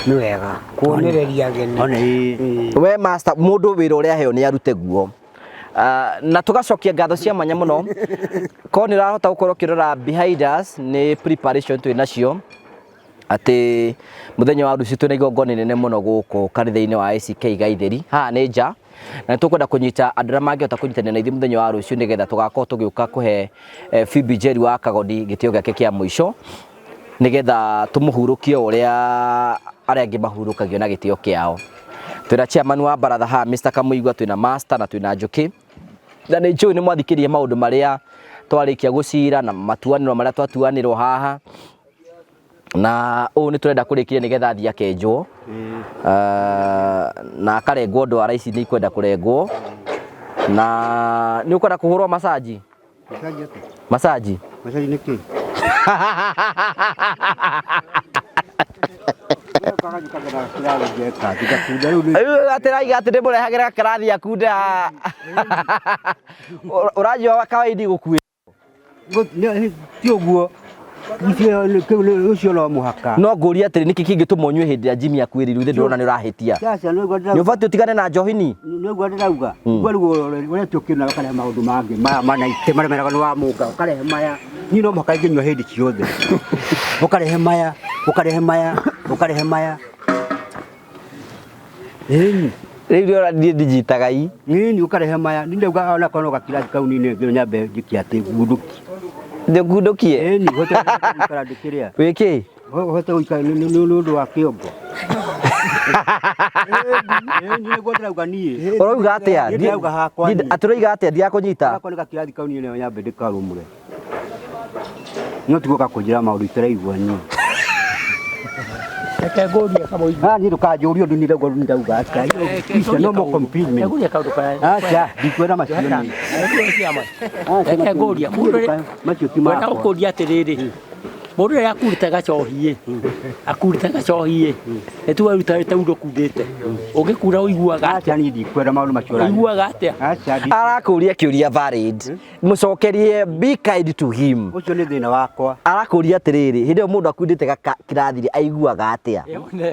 Nĩ wega kuonereria ageni. We master mũndũ wĩra ũrĩa aheo nĩ arute guo. Na tugacokia ngatho cia mwanya mũno korwo nĩ ũrahota gũkorwo ũkĩrora behind us nĩ preparation twĩ nacio atĩ mũthenya wa rũciũ twĩna igongona inene mũno gũkũ kanitha-inĩ wa ACK Gaitheri haha nĩ nja na nĩtũkwenda kũnyita andũ arĩa mangĩhota kũnyitanĩra na ithuĩ mũthenya wa rũciũ nĩgetha tũgakorwo tũgĩũka kũhe Phoebe Njeri wa Kagoni gĩtĩo gĩake kĩa mũico nĩgetha tũmũhurũkie ũrĩa arĩa angĩ mahurũkagio na gĩtĩo kĩao. Twĩna chairman wa baratha haha Mr. Kamũigua, twĩna master na twĩna Njũkĩ. Na nĩ njũĩ nĩ mwathikĩrĩria maũndũ marĩa twarĩkia gũcira na matuanĩro marĩa twatuanĩrwo haha. Na ũũ nĩ tũrenda kũrĩkĩria nĩgetha athiĩ akenjwo. Na akarengwo ndwara ici nĩ ikwenda kũrengwo. Na nĩ ũkwenda kũhũrwo massage? Massage? Massage nĩ kĩ? Kĩrathi ngeka ngakunda rĩu. Rĩu atĩraiga atĩ ndĩmũrehagĩra kĩrathi akunde haha. Ũranjua kawaidi gũkuĩ. Ti ũguo ũcio no mũhaka. No ngũrie atĩrĩ, nĩkĩ kĩngĩtũma ũnyue hĩndĩ ĩrĩa Jimmy akuĩrĩirwo? Ithe ndĩrona nĩ ũrahĩtia. Caca, nĩguo Nĩ ũbatiĩ ũtigane na njohini. Nĩguo ndĩrauga nĩguo rĩu ũretio kĩndũ na ũkarehe maũndũ mangĩ maya manaite marĩa meraga nĩ wa mũnga, ũkarehe maya. Niĩ no mũhaka ingĩnyua hĩndĩ ciothe, ũkarehe maya, ũkarehe maya, ũkarehe maya, ĩni. Rĩu ndĩrona niĩ ndinjitaga i. Ĩni, ũkarehe maya. Niĩ ndauga onakorwo no gakirathi kau nini nyambe njĩke atĩ ngundũki. Ndĩkundũkie. Ĩni, hote gũikara ndĩkĩrĩa. Wĩkĩ? Hote gũikara nĩ ũndũ wa kĩongo. Ĩni, nĩguo ndĩrauga niĩ. Ũrauga atĩa? Niĩ ndĩrauga hakwa niĩ. Atĩ ũroiga atĩa? Ndirakũnyita. Onakorwo nĩ gakirathi kau niĩ nĩyo nyambe ndĩkarũmũre, no tiguo gakũnjĩra maũndũ itaraigua niĩ. Reke ngũrie kamũigua. Ah, niĩ ndũkanjũrie ũndũ, niĩ ndauga ndauga aca. Icio no more commitment. Ngũrie kaũndũ karĩa. Aca, ndikwenda macio niĩ. Reke ngũrie mũndũ ũrĩa Macio ti ngwenda makwa. gũkũria atĩrĩrĩ, mũndũ ũrĩa akurĩte gacohi-ĩ, akurĩte gacohi-ĩ, nĩ tuge rĩu ta ndũkundĩte, ũngĩkura ũiguaga atĩa? Aca, niĩ ndikwenda maũndũ macio ũranjĩra. Ũiguaga atĩa? Aca, Arakũria kĩũria valid. Mũcokerie, be kind to him. Ũcio nĩ thĩna wakwa. Arakũria atĩrĩrĩ, hĩndĩ ĩyo mũndũ akundĩte gaka kĩrathi aiguaga atĩa?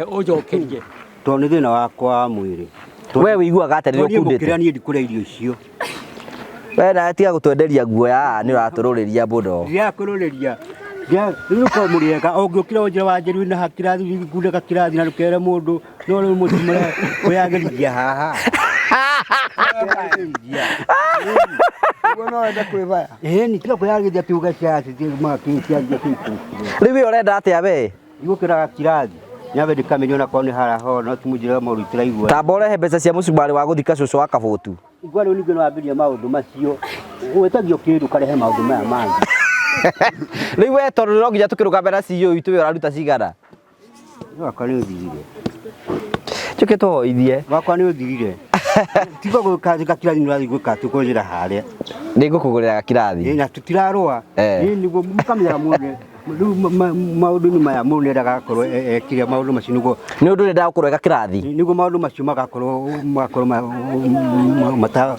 Ũnjokerie. Tondũ nĩ thĩna wakwa wa mwĩrĩ. We wĩiguaga atĩa rĩrĩa Niĩ ũkundĩte? ngũkĩra, niĩ ndikũrĩa irio icio. We nawe tiga gũtwenderia guoya haha, nĩ ũratũrũrĩria mũno. Ndirakũrũrĩria. Rĩu korwo mũrĩega ũngĩũkĩra ũnjĩre wanjĩru na hakirathi ngunde gakirathi na ndũkere mũndũ, no rĩu mũtimũre kwĩyagĩrithia haha. Ũguo no wende kwĩbaya. Ĩni, tiga kwĩyagĩrithia tuge ciacia. Rĩu we ũrenda atĩa we? Igũkĩra gakirathi nyambe ndĩkamenye onakorwo nĩ haraho, no timũnjĩra maũndũ itiraigua. Tamba ũrehe mbeca cia mũcumarĩ wa gũthika cũcũ wa kabũtu. Igua rĩu ningĩ nĩwambĩrĩria maũndũ macio, wĩtagio kĩndũ ũkarehe maũndũ maya mangĩ. Rĩu we tondũ no nginya tũkĩrũgame na CEO witũ, we ũraruta cigana? Wakwa nĩ ũthirire. Njũke tũhoithie. Wakwa nĩ ũthirire. Tiga gwĩka gakirathi, nĩ ũrathiĩ gwĩka atĩ kũnjĩra harĩa. Nĩ ngũkũgũrĩra gakirathi. Ĩ, na tũtirarũa. Ĩ, nĩguo mũkamenyaga mũndũ rĩu maũndũ-inĩ maya mũndũ nĩendaga agakorwo ekire maũndũ macio nĩguo. Nĩ ũndũ nĩendaga gũkorwo ega kĩrathi. Nĩguo maũndũ macio magakorwo mata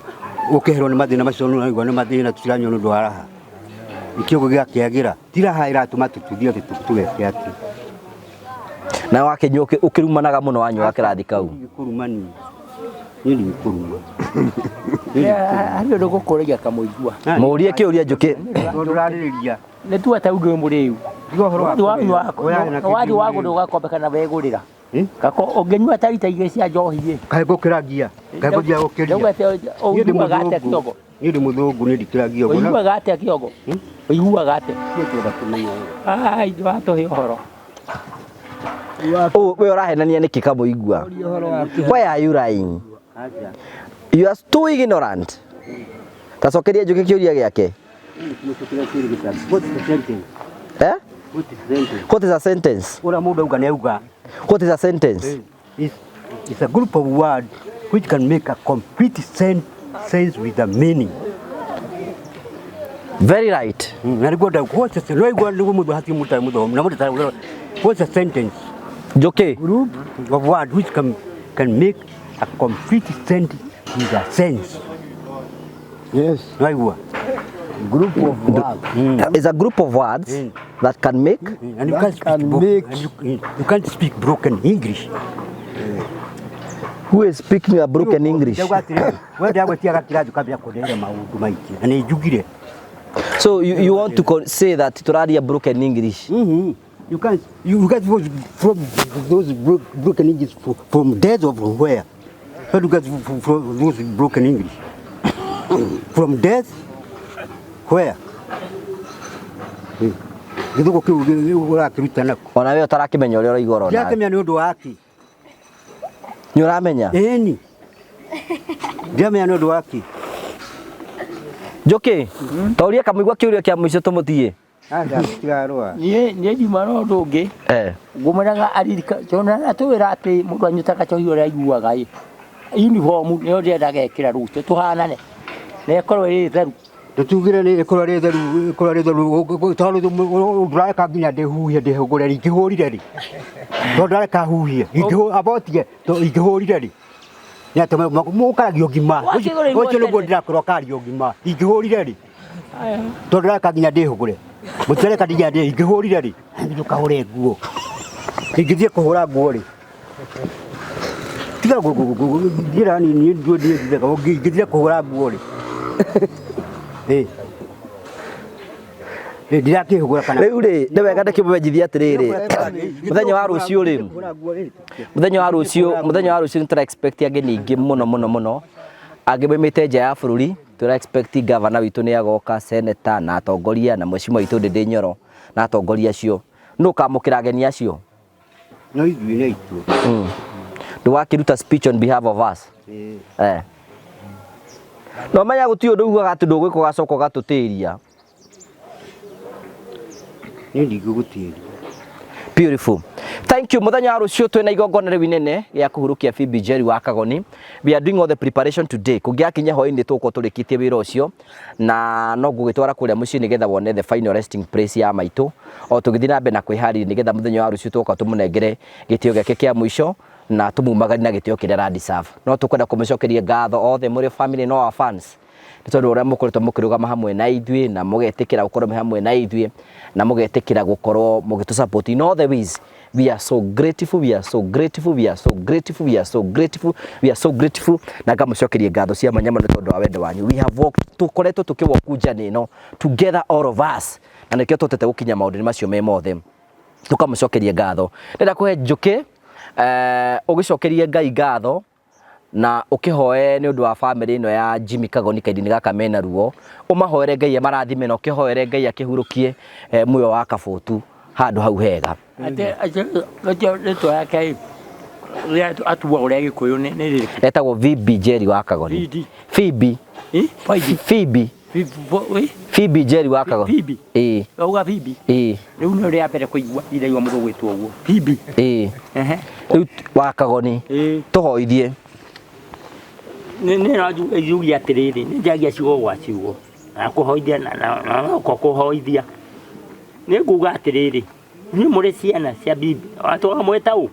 ũkĩherwo nĩ mathĩna macio, nĩũraigua nĩ mathĩna tũtiranyua nĩ ũndũ wa raha. Kĩongo gĩgakĩagĩra ti raha ĩratũma tũthiĩ atĩ tũgeke atĩ. Na wakĩnyua ũkĩrumanaga mũno wanyua kĩrathi kau. Kũruma niĩ, niĩ ndigũkũruma. Harĩ ũndũ ngũkũragia kamũigua. Mũũrie kĩũria njũkĩ. Tondũ ũrarĩrĩria. Nĩ tuga ta ũndũ mũrĩu. Tiga ũhoro wa Wathi kũrĩa. wagũrwo gakombe kana wegũrĩra. Gako ũngĩnyua ta rita igĩrĩ cia njohi ĩ. Kaĩ ngũkĩragia, kaĩ ngũthiaga gũkĩria. Ndauga atĩ Niĩ ndĩ ũiguaga atĩa mũthũngũ. kĩongo? Niĩ ndĩ mũthũngũ, niĩ ndikĩragia ũguo. Ũiguaga atĩa kĩongo? Ũiguaga atĩa? Niĩ kũmenya. Ai, ndwatũhe ũhoro. Ũ, we ũrahenania nĩkĩ kamũigua? Why are you lying? You are too ignorant. Tacokeria njũkĩ kĩũria gĩake. What is the sentence? Eh? What is the sentence? What is a sentence? Ũrĩa mũndũ auga nĩ auga. What is a sentence? It's a group of words which can make a complete sense with a meaning. Very right. Na nĩguo ndauga what's a sentence? Nĩwaigua nĩguo mũndũ hatirĩ mũndũ ũtarĩ mũthomu na mũndũ ũtarĩ. What's a sentence? Njũkĩ. Group of words which can make a complete sentence with a sense. Yes. Nĩwaigua? Group of words. It's a group of words that can make And you can't speak and you can't speak broken English. Who is speaking a broken English? Ndauga atĩrĩrĩ, we ndagwetia gakirathi ũkambia kũndehera maũndũ maingĩ na nĩ njugire. So you want to say that tũraria broken English? You can't you get from those broken English from death or from where? Where do you get from those broken English? From death? Where? Gĩthũngũ kĩu ũrakĩruta nakũ? Ona we ũtarakĩmenya ũrĩa ũraigua ũrona. Ndirakĩmenya nĩ ũndũ wa kĩ. Nĩ ũramenya? Ĩni. Ndiramenya nĩ ũndũ wa kĩ. Njũkĩ, toria kamũigua kĩũria kĩa mũico tũmũtiĩ. Aca, tũtirarũa. Niĩ ndiuma na ũndũ ũngĩ. Ngũmwĩraga aririka tondũ atwĩra atĩ mũndũ anyuĩte gacohi ũrĩa aiguaga ĩ. Uniform nĩyo ndĩrenda gekĩra rũciũ tũhanane. Na ĩkorwo ĩrĩ theru. Tũtugire nĩ ĩkorwo rĩ theru ĩkorwo rĩ theru tondũ ndũrareka nginya ndĩhuhie ndĩhũgũre rĩ ingĩhũrire rĩ tondũ ndũrareka huhie abotie ingĩhũrire rĩ nĩ atĩ mũkaragio ngima Wakĩgũra ũcio nĩguo tene. ndĩrakorwo kario ngima ingĩhũrire rĩ tondũ ndũrareka nginya ndĩhũgũre mũtirareka nginya ndĩ ingĩhũrire rĩ ndũkahũre nguo ingĩthiĩ kũhũra nguo rĩ tiga njĩra nini ingĩthiĩ kũhũra nguo rĩ ndirakĩhũgũra kana Rĩu rĩ nĩ wega ndĩkĩmũmenyithia atĩrĩrĩ mũthenya wa rũciũ rĩ mũthenya wa rũciũ mũthenya wa rũciũ nĩ tũra expect ageni aingĩ mũno mũno mũno angĩ maumĩte nja ya bũrũri tũra expect governor witũ nĩ agoka senator na atongoria na mheshimiwa witũ Ndĩndĩ Nyoro na atongoria acio nũ ũkamũkĩra ageni acio no ithuĩ nĩ itũ ndũgakĩruta speech on behalf of us eh no menya gũtirĩ ũndũ ugaga atĩ ndũgwĩka ũgacoka ũgatũtĩria nĩ ndingĩgũtĩria. Beautiful. Thank you. Muthenya wa rucio twina igongona riu inene rĩa kũhurukia Phoebe Jerry wa Kagoni. We are doing all the preparation today. Kũngĩakinya hwaĩ-inĩ tũgũkorwo tũrĩkĩtie wĩra ũcio na no ngũgĩtwara kũrĩa mũciĩ nĩgetha wone the final resting place ya maitũ o tũgĩthiĩ na mbere na kwĩharĩria nĩgetha mũthenya wa rũciũ tũgoka tũmũnengere gĩtĩo gĩake kĩa mũico na tũmumagarie na gĩtĩo kĩrĩa ara deserve. No tũkwenda kũmũcokeria ngatho othe mũrĩ family no our fans nĩ tondũ ũrĩa mũkoretwo mũkĩrũgama hamwe na ithuĩ na mũgetĩkĩra gũkorwo mwĩ hamwe na ithuĩ na mũgetĩkĩra gũkorwo mũgĩtũ support in all the ways. We are so grateful, we are so grateful, we are so grateful, we are so grateful, we are so grateful na ngamũcokeria ngatho cia mwanya mũno nĩ tondũ wa wendo wanyu. We have walked, tũkoretwo tũkĩwoku journey ĩno together all of us na nĩkĩo tũhotete gũkinya maũndũ-inĩ macio me mothe tũkamũcokeria ngatho. Ndĩrenda kũhe Njũkĩ ũgĩcokerie Ngai ngatho na ũkĩhoe nĩ ũndũ wa family ĩno ya Jimmy Kagoni kaindi-inĩ gaka mena ruo ũmahoere Ngai amarathime na ũkĩhoere Ngai akĩhurũkie muoyo wa Kabũtu handũ hau hega. Atĩ rĩtwa yake rĩrĩa atuagwo rĩa Gĩkũyũ nĩ rĩrĩkũ? Etagwo Phoebe Jerry wa Kagoni. Phoebe. Phoebe. Phoebe. Phoebe. Phoebe Jerry wa Kagoni. Phoebe. Ĩĩ. Wauga Phoebe? Ĩĩ. Rĩu nĩ rĩa mbere kũigua ndaigua mũndũ ũgwĩtwo ũguo. Phoebe. Ĩĩ. Rĩu wa Kagoni. Tũhoithie. Nĩ no njuge atĩrĩrĩ, nĩ njagia ciugo gwa ciugo na kũhoithia na no kũhoithia. Nĩ nguga atĩrĩrĩ, inyuĩ mũrĩ ciana cia bibi, watũra mwĩta ũ?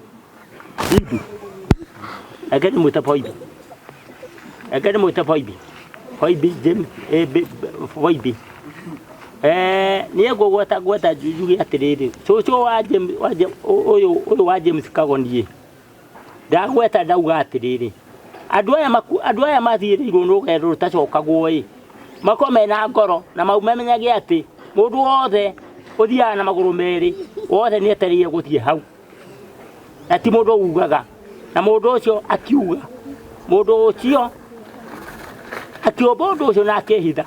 Bibi. Reke ndĩmwĩte Phoebe. Reke ndĩmwĩte Phoebe. Phoebe James, Phoebe. Niĩ ngũgweta ngweta njuge atĩrĩrĩ, cũcũ wa James, wa James, ũyũ wa James Kagoni ĩ, ndagweta ndauga atĩrĩrĩ, andũ aya andũ aya mathiĩrĩirwo nĩ rũgendo rũtacokagwo ĩ, makorwo mena ngoro na mamenyage atĩ mũndũ wothe ũthiaga na magũrũ merĩ wothe nĩ etereire gũthiĩ hau, na ti mũndũ ugaga, na mũndũ ũcio akiuga, mũndũ ũcio akĩũmba ũndũ ũcio na akĩhitha.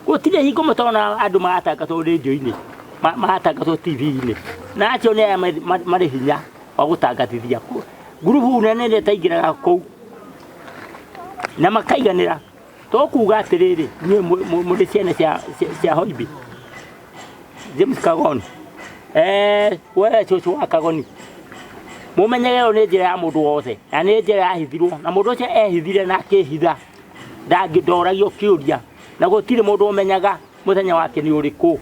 Gũtirĩ hingo mũtona andũ maratangathwo rĩndiũ-inĩ, maratangathwo TV-inĩ, na acio nĩ aya marĩ hinya wa gũtangathithia. Ngurubu nene ĩrĩa ĩtaingĩraga kũu na makaiganĩra. Tũkuga atĩrĩrĩ, inyuĩ mũrĩ ciana cia Phoebe James Kagoni, we cũcũ wa Kagoni, mũmenyage ĩyo nĩ njĩra ya mũndũ wothe na nĩ njĩra yahithirwo, na mũndũ ũcio ehithire na akĩhitha, ndoragio kĩũria, na gũtirĩ mũndũ ũmenyaga mũthenya wake nĩ ũrĩkũ.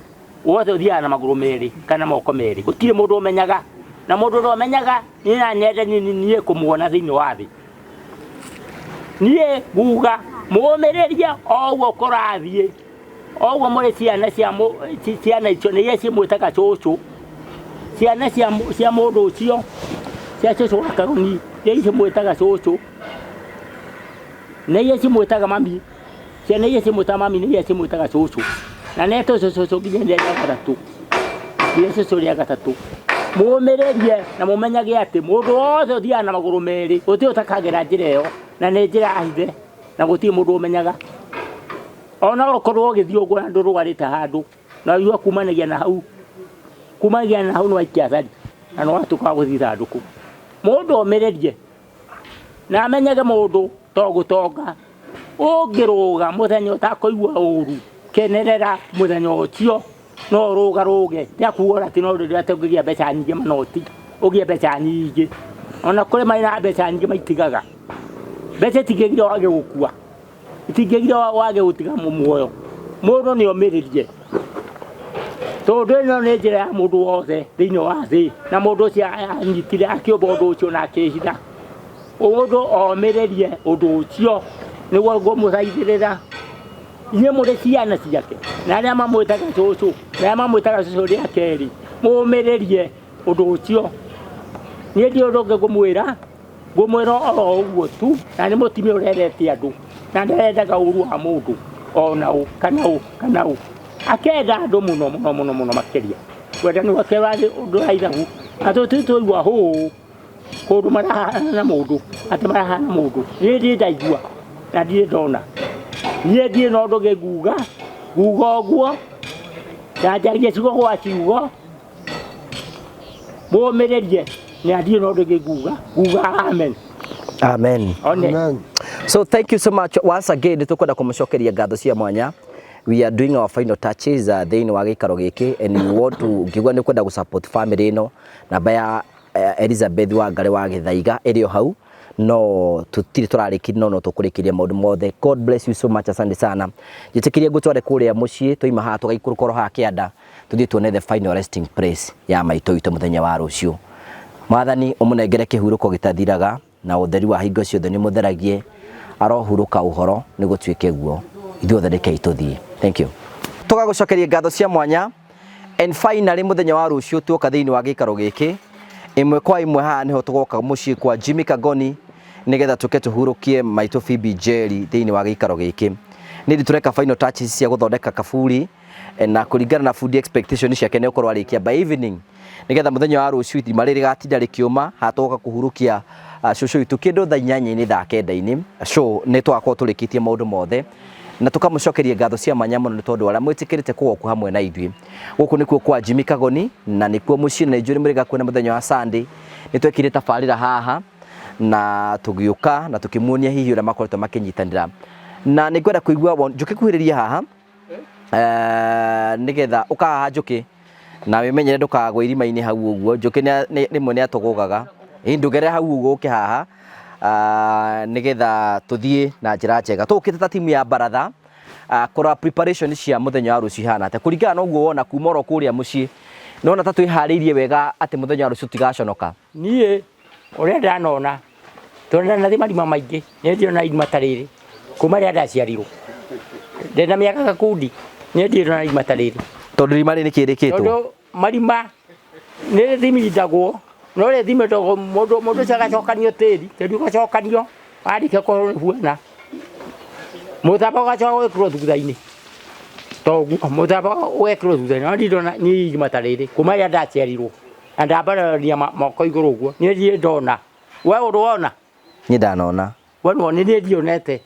Wothe ũthiaga na magũrũ merĩ kana moko merĩ, gũtirĩ mũndũ ũmenyaga, na mũndũ ũrĩa ũmenyaga niĩ no nyende niĩ kũmuona thĩinĩ wa thĩ. Niĩ nguga mũmĩrĩrie o ũguo kũrathiĩ, o ũguo mũrĩ ciana cia ciana icio nĩ iria cimwĩtaga cũcũ, ciana cia mũndũ ũcio cia cũcũ wa Kagoni nĩ iria cimwĩtaga cũcũ, nĩ iria cimwĩtaga mami, ciana iria cimwĩtaga mami nĩ iria cimwĩtaga cũcũ, na nĩ etwo cũcũ nginya rĩrĩa gatatũ, nginya cũcũ rĩa gatatũ. Mũmĩrĩrie na mũmenyage atĩ mũndũ wothe ũthiaga na magũrũ merĩ gũtirĩ ũtakagera njĩra ĩyo, na nĩ njĩra ya hithe na gũtirĩ mũndũ ũmenyaga. Ona ũkorwo ũgĩthiĩ ũguo na ndũrwarĩte handũ, na ũigue kumanagia na hau, kumanagia na hau nĩ waikia thari na nĩ watuĩka wa gũthiĩ ithandũkũ. Mũndũ omĩrĩrie na amenyage mũndũ to gũtonga, ũngĩrũga mũthenya ũtakũigua ũru, kenerera mũthenya ũcio, no ũrũgarũge. Ndiakuga atĩ no rĩrĩa atĩ ũngĩgĩa mbeca nyingĩ manoti, ũgĩe mbeca nyingĩ. Ona kũrĩ marĩ na mbeca nyingĩ maitigaga. Mbeca itingĩgiria wage gũkua, itingĩgiria wage gũtiga muoyo. Mũndũ nĩ omĩrĩrie tondũ ĩno nĩ njĩra ya mũndũ wothe thĩinĩ wa thĩ, na mũndũ ũcio anyitire akĩũmba ũndũ ũcio na akĩhitha. Mũndũ omĩrĩrie ũndũ ũcio nĩguo ngũmũthaithĩrĩra. Inyuĩ mũrĩ ciana ciake na arĩa mamwĩtaga cũcũ na arĩa mamwĩtaga cũcũ rĩa kerĩ, mũmĩrĩrie ũndũ ũcio. Niĩ ndirĩ ũndũ ũngĩ ngũmwĩra, ngũmwĩra oro ũguo tu, na nĩ mũtumia ũrerete andũ na ndarendaga ũru wa mũndũ ona ũ kana ũ kana ũ, akenda andũ mũno mũno mũno mũno makĩria. Wendani wake warĩ ũndũ wa ithabu, na tũtirĩ twaigua hũũ kũndũ marahana na mũndũ atĩ marahana mũndũ. Niĩ ndirĩ ndaigua na ndirĩ ndona. Niĩ ndirĩ na ũndũ ũngĩ nguga, nguga ũguo na njarie ciugo gwa ciugo, mũmĩrĩrie na ndirĩ na ũndũ ũngĩ nguga, nguga amen. Amen. One. Amen. So thank you so much once again nĩtũkwenda kũmũcokeria ngatho cia mwanya. We are doing our final touches thĩinĩ wa gĩikaro gĩkĩ and we want to ngĩgua nĩ kwenda gũ support family ĩno. Namba ya Elizabeth Wangari wa Gĩthaiga ĩrĩ o hau, no tũtirĩ tũrarĩkia, no no tũkũrĩkĩria maũndũ mothe. God bless you so much, asante sana. Njĩtĩkĩrie ngũtware kũrĩa mũciĩ, twaima haha tũgaikũrũka oro haha kĩanda, tũthiĩ tuone the final resting place ya maitũ witũ mũthenya wa rũciũ. Mwathani ũmũnengere kĩhurũko gĩtathiraga na ũtheri wa hingo ciothe nĩ mũtheragie, arohurũka ũhoro nĩ gũtuĩke guo. Ithuothe rekei tũthiĩ. Thank you. Tũgagũcokeria ngatho cia mwanya. And finally mũthenya wa rũciũ tuoka thĩinĩ wa gĩikaro gĩkĩ ĩmwe kwa ĩmwe, haha nĩho tũgoka mũciĩ kwa Jimmy Kagoni nĩgetha tũke tũhurũkie maitũ Phoebe Njeri thĩinĩ wa gĩikaro gĩkĩ. Nĩ ndĩ tũreka final touches cia gũthondeka kaburi, na kũringana na fundi expectation ciake nĩ ũkorwo arĩkia by evening, nĩgetha mũthenya wa rũciũ irima rĩrĩ rĩgatinda rĩkĩũma. Haha tũgoka kũhurũkia cũcũ witũ kĩndũ thaa inyanya-inĩ, thaa kenda-inĩ, so nĩ tũgakorwo tũrĩkĩtie maũndũ mothe na tũkamũcokeria ngatho cia mwanya mũno nĩ tondũ arĩa mwĩtĩkĩrĩte kũgoku hamwe na ithuĩ. Gũkũ nĩkuo kwa Jimmy Kagoni na nĩkuo mũciĩ, na nĩnjũĩ nĩ mũrĩga kuona mũthenya wa Sunday nĩ twekire tabarĩra haha na tũgĩũka na tũkĩmuonia hihi ũrĩa makoretwo makĩnyitanĩra, na nĩ ngwenda kũigua njũkĩ kuhĩrĩria haha, nĩgetha ũkahaha njũkĩ na wĩmenyere ndũkagwe irima-inĩ hau ũguo. Njũkĩ rĩmwe nĩ atũgũgaga, ĩ ndũgerere hau ũguo ũke haha, nĩgetha tũthiĩ na njĩra njega. Tũgũkĩte ta timu ya baratha kũrora preparation cia mũthenya wa rũciũ ihana atĩa kũringana na ũguo wona kuma oro kũrĩa mũciĩ. Nĩwona ta twĩharĩirie wega atĩ mũthenya wa rũciũ tũtigaconoka? Niĩ ũrĩa ndanona, tondũ ndanathiĩ marima maingĩ, nĩ ndĩrona irima ta rĩrĩ kuma rĩrĩa ndaciarirwo ndĩna mĩaka gakundi, nĩ ndĩrona irima ta rĩrĩ. Tondũ irima rĩrĩ nĩkĩ rĩkĩtwo? Tondũ marima nĩ rĩthimindagwo, no rĩthimindagwo mũndũ mũndũ ũcio agacokanio tĩri, tĩri ũgacokanio warĩkia kũhuana, mũthaba ũgacoka gwĩkĩrwo thutha-inĩ, toguo mũthaba ũgekĩrwo thutha-inĩ. No niĩ ndĩrona niĩ irima ta rĩrĩ kuma rĩrĩa ndaciarirwo na ndambararia moko igũrũ ũguo, niĩ ndirĩ ndona. We ũrĩ wona? Niĩ ndanona. We nĩwona? Niĩ ndionete.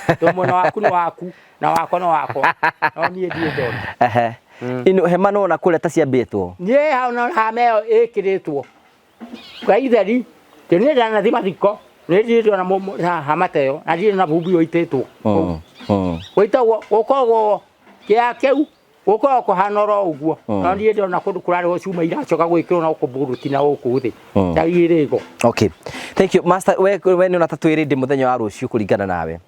Tondũ mwena waku nĩ waku na wakwa nĩ wakwa, no niĩ ndirĩ ndona. Ehe. Ino hema nĩwona kũrĩa ta ciambĩtwo? Niĩ hau na hama ĩyo ĩkĩrĩtwo Ngai theri, tondũ niĩ ndanathiĩ mathiko, nĩ ndirĩ ndona hama ta ĩyo na ndirĩ na vumbi ũitĩtwo kũu. Gũitagwo gũkoragwo kĩa kĩu gũkoragwo kũhana oro ũguo, no niĩ ndĩrona kũndũ kũrarĩhwo cuma iracoka gwĩkĩrwo na gũkũ mbũrũti na gũkũ thĩ ta irĩgo. Okay, thank you master. We nĩ ona ta twĩ ready mũthenya wa rũciũ kũringana nawe?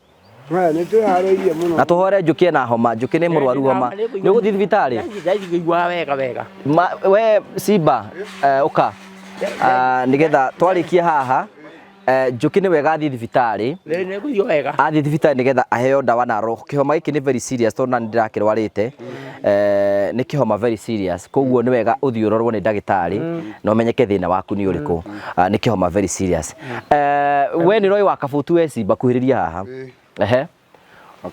We, nĩ twĩharĩirie mũno. Na tũhore njũkĩ na homa, njũkĩ nĩ mũrwaru homa, nĩ ũgũthiĩ thibitarĩ? Ndaigua wega wega. We Simba, ũka, nĩgetha twarĩkia haha, njũkĩ nĩ wega athiĩ thibitarĩ. Nĩ ngũigua wega. Athiĩ thibitarĩ nĩgetha aheo ndawa na roho. Kĩhoma gĩkĩ nĩ very serious tondũ nani ndĩrakĩrwarĩte, nĩ kĩhoma very serious, koguo nĩ wega ũthiĩ ũrorwo nĩ ndagĩtarĩ na ũmenyeke thĩna waku nĩ ũrĩkũ. Nĩ kĩhoma very serious. We nĩ ũroĩ wa Kabutu? We Simba, kuhĩrĩria haha. Ehe.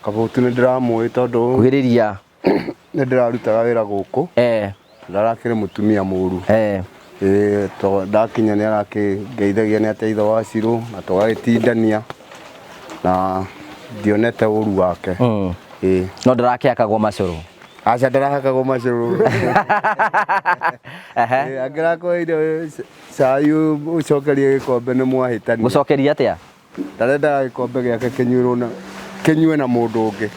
Kabutu nĩ ndĩramũĩ tondũ kuhĩrĩria. Nĩ ndĩrarutaga wĩra gũkũ. Ndarakĩrĩ mũtumia mũru. Ĩĩ, to ndakinya nĩ arakĩngeithagia nĩ atĩa ithe wa Cirũ, na tũgagĩtindania na ndionete ũru wake. Ĩĩ. No ndarakĩakagwo macũrũ? Aca, ndarahakagwo macũrũ. Ĩĩ, angĩrakũheire cai ũcokerie gĩkombe nĩ mwahĩtania. Gũcokeria atĩa? Ndarendaga gĩkombe gĩake kĩnyuĩrwo na kĩnyue na mũndũ ũngĩ.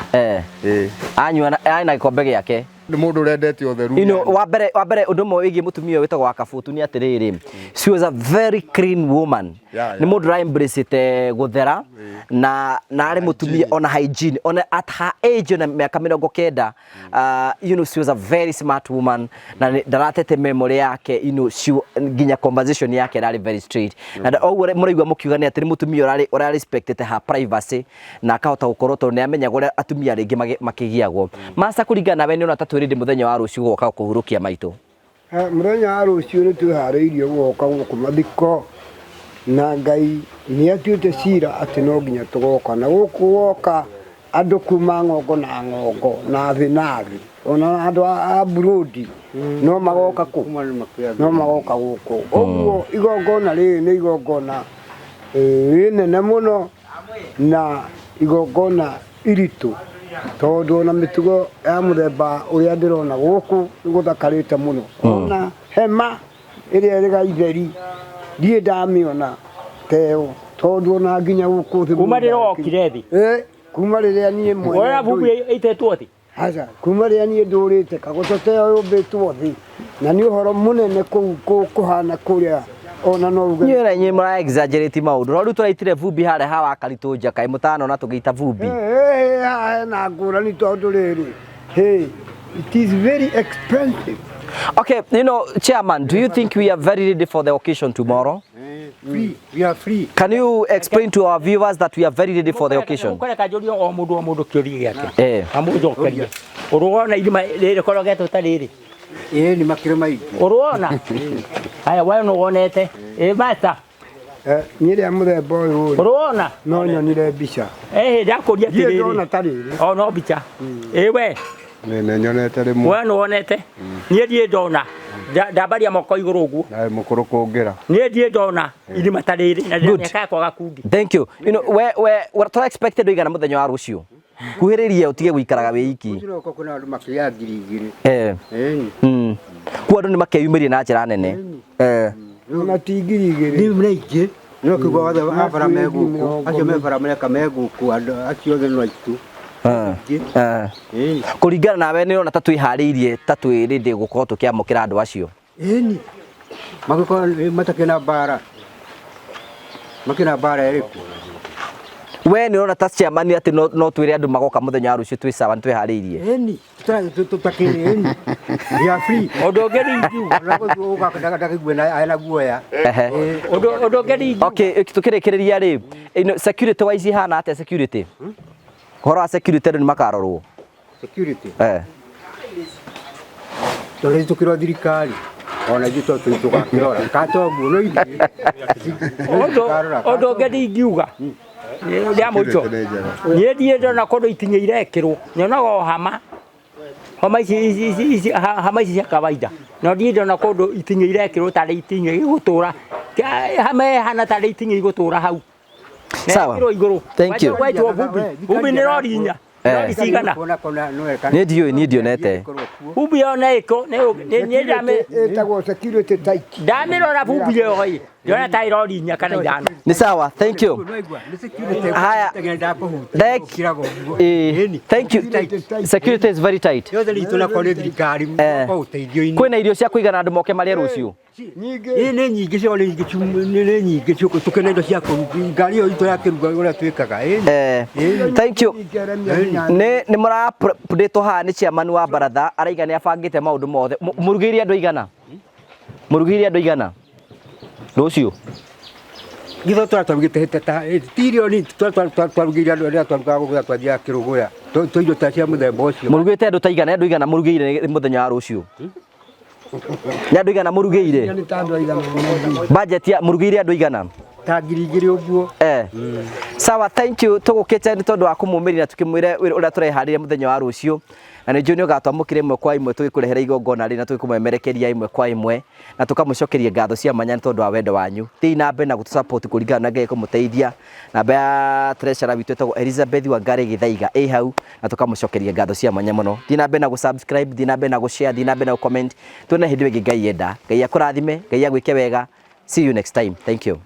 Ĩĩ. Anyua na gĩkombe gĩake. Nĩ mũndũ ũrendete ũtheru. You know, wa mbere ũndũ ũmwe wĩgiĩ mũtumia ũyũ wĩtagwo wa Kabutu nĩ atĩrĩrĩ, she was a very clean woman. Nĩ mũndũ ũra embrace gũthera na arĩ mũtumia ona hygiene, ona at her age, ona mĩaka 90, she was a very smart woman na ndaratete memory yake, she nginya conversation yake ĩrarĩ very straight na ũguo mũraigua mũkiuga nĩ atĩ nĩ mũtumia ũrarĩ ũra respected her privacy na akahota gũkorwo tondũ nĩ amenyaga ũrĩa atumia rĩngĩ makĩgiagwo. Master, kũringana nawe, nĩ ũrona ta twĩ ready mũthenya wa rũciũ gũka kũhurũkia maitũ? Mũthenya wa rũciũ nĩ twĩharĩirie gũgoka gũkũ mathiko na Ngai nĩ atuĩte cira atĩ no nginya tũgoka na gũkũ goka andũ kuma ng'ongo na ng'ongo na thĩ na thĩ, ona andũ a Burundi no magoka kũ no magoka gũkũ. Ũguo igongona rĩrĩ nĩ igongona rĩnene mũno na igongona iritũ tondũ ona mĩtugo ya mũthemba ũrĩa ndĩrona gũkũ nĩ gũthakarĩte mũno. Ona hema ĩrĩa ĩrĩ gaitheri ndirĩ ndamĩona ta ĩyo tondũ ona nginya gũkũ thĩ Kuma mũndũ rĩrĩa wokire thĩ. Kuma rĩrĩa niĩ mwene Wona vumbi ĩitĩtwo thĩ. Aca, kuma rĩrĩa niĩ ndũrĩte kagoco ta ĩyo yũmbĩtwo thĩ na nĩ ũhoro mũnene kũu kũhana kũrĩa ona no uge. Inyuĩ na inyuĩ mũra exaggerate maũndũ, no rĩu tũraitire vumbi harĩa ha Wakaritũ nja, kaĩ mũtanona tũgĩita vumbi? Haha hena ngũrani tondũ rĩrĩ, hey, it is very expensive. Okay, chairman, do you think we are very ready for the occasion tomorrow? Free. We are free. Can you explain to our viewers that we are very ready for the occasion? Mũkũreka njũrie o mũndũ o mũndũ kĩũria gĩake. Amũnjokerie. Ũrũona irima rĩrĩ korogetwo ta rĩrĩ? Ĩĩ, nĩ makĩrĩ maingĩ. Ũrũona? Haya, we nĩ wonete. Ĩ master. Niĩ rĩa mũthemba ũyũ rĩ, Ũrũona? no nyonire mbica. Ĩ ndakũria Niĩ atĩrĩrĩ. ndona ta rĩrĩ. O no mbica. Ĩ we. Nĩ nyonete rĩmwe. We nĩ wonete. Niĩ ndirĩ ndona. Ndambaria moko igũrũ ũguo. Nawe mũkũrũ kũngĩra. Niĩ ndirĩ ndona irima ta rĩrĩ na Good. mĩaka yakwa gakundi. Thank you. We tũra expected ũigana mũthenya wa rũciũ? Kuhĩrĩria ũtige gũikaraga wĩ iki. Ũcio kwĩna andũ makĩria 2000. Eh. Kuo andũ nĩ makeyumĩria na njĩra nene. Ona ti 2000. Nĩ maingĩ. No kĩguo othe a bara me gũkũ, acio me bara mareka me gũkũ, andũ acio othe no aitũ. Kũringana nawe, nĩ ũrona ta twĩharĩirie, ta twĩ ready gũkorwo tũkĩamũkĩra andũ acio? Ĩni. Magĩkorwo matakĩrĩ na mbara. Makĩrĩ na mbara ĩrĩkũ? We nĩ ũrona ta chairman atĩ no twĩre andũ magoka mũthenya wa rũciũ twĩ sawa, nĩ twĩharĩirie? Ĩni. Tũtakĩrĩ ĩni. We are free. Ũndũ ũngĩ ningiuga. Ndakĩgue na guoya. Ũndũ ũngĩ ningiuga. Okay, tũkĩrĩkĩrĩria rĩ, security wise ihana atĩa security? Ũhoro wa security, andũ nĩ makarorwo? Security. Eh. Tondũ tũkĩrwo thirikari ona ithuĩ to tũgakĩrora ka toguo no ithuĩ. Ũndũ ũngĩ ndingiuga rĩa mũico, niĩ ndirĩ ndona kũndũ iting'ĩ irekĩrwo, nyonaga o hama homa ici hama ici cia kawaida, no ndirĩ ndona kũndũ iting'ĩ irekĩrwo tarĩ iting'ĩ igũtũra hama ĩhana tarĩ iting'ĩ igũtũra hau. Sawa. Nekĩrwo igũrũ. Thank you. Waitwo vumbi, vumbi nĩ rori 4, rori cigana? Niĩ ndiũĩ, niĩ ndionete. Vumbi ĩyo nĩ ĩkũ nĩ Ĩtagwo security tight. Ndamĩrora vumbi ĩyo ĩ ndĩrona ta rori 4 kana 5. Nĩ sawa, thank you. Haya. Thank you. Security is very tight. Yothe ritũ nako nĩ thirikari kwa ũteithio-inĩ. Kwĩna irio cia kũigana andũ moke marĩe rũciũ? Ĩ nĩ nyingĩ cio, nĩ nyingĩ nĩ nyingĩ tũkĩna indo cia kũruga, ngari ĩyo itũ ya kĩruga ũrĩa twĩkaga. Thank you. Nĩ mũra update haha nĩ chairman wa baratha araiga nĩ abangĩte maũndũ mothe. Mũrugĩire andũ aigana? Mũrugĩire andũ aigana rũciũ? Githo tũratwarugĩte ta ti irio ni twarugĩire andũ arĩa twarugaga gũkũ twathiaga kĩrũgũya tũ irio ta cia mũthemba ũcio. Mũrugĩte andũ ta igana? Andũ igana mũrugĩire mũthenya wa rũciũ? Nĩ andũ igana mũrugĩire? Budget ya mũrugĩire andũ igana? Ta 2000 ũguo. Sawa, thank you. Tũgũkĩte nĩ tondũ wa kũmũmĩria na tũkĩmwĩre ũrĩa tũreharĩria mũthenya wa rũciũ na nĩ njũĩ nĩ ũgatwamũkĩra ĩmwe kwa ĩmwe tũgĩkũrehera igongona rĩ na tũgĩkũmemerekeria ĩmwe kwa ĩmwe na tũkamũcokeria ngatho cia mwanya nĩ tondũ wa wendo wanyu. Thiĩi na mbere na gũtũ support kũringana na Ngai kũmũteithia. Namba ya treasurer witũ ĩtagwo Elizabeth Wangari Gĩthaiga ĩ hau na tũkamũcokeria ngatho cia mwanya mũno. Thiĩ na mbere na gũ-subscribe, thiĩ na mbere na gũ-share, thiĩ na mbere na gũ-comment. Tuone hĩndĩ ĩyo ĩngĩ Ngai enda. Ngai akũrathime, Ngai agwĩke wega. See you next time. Thank you.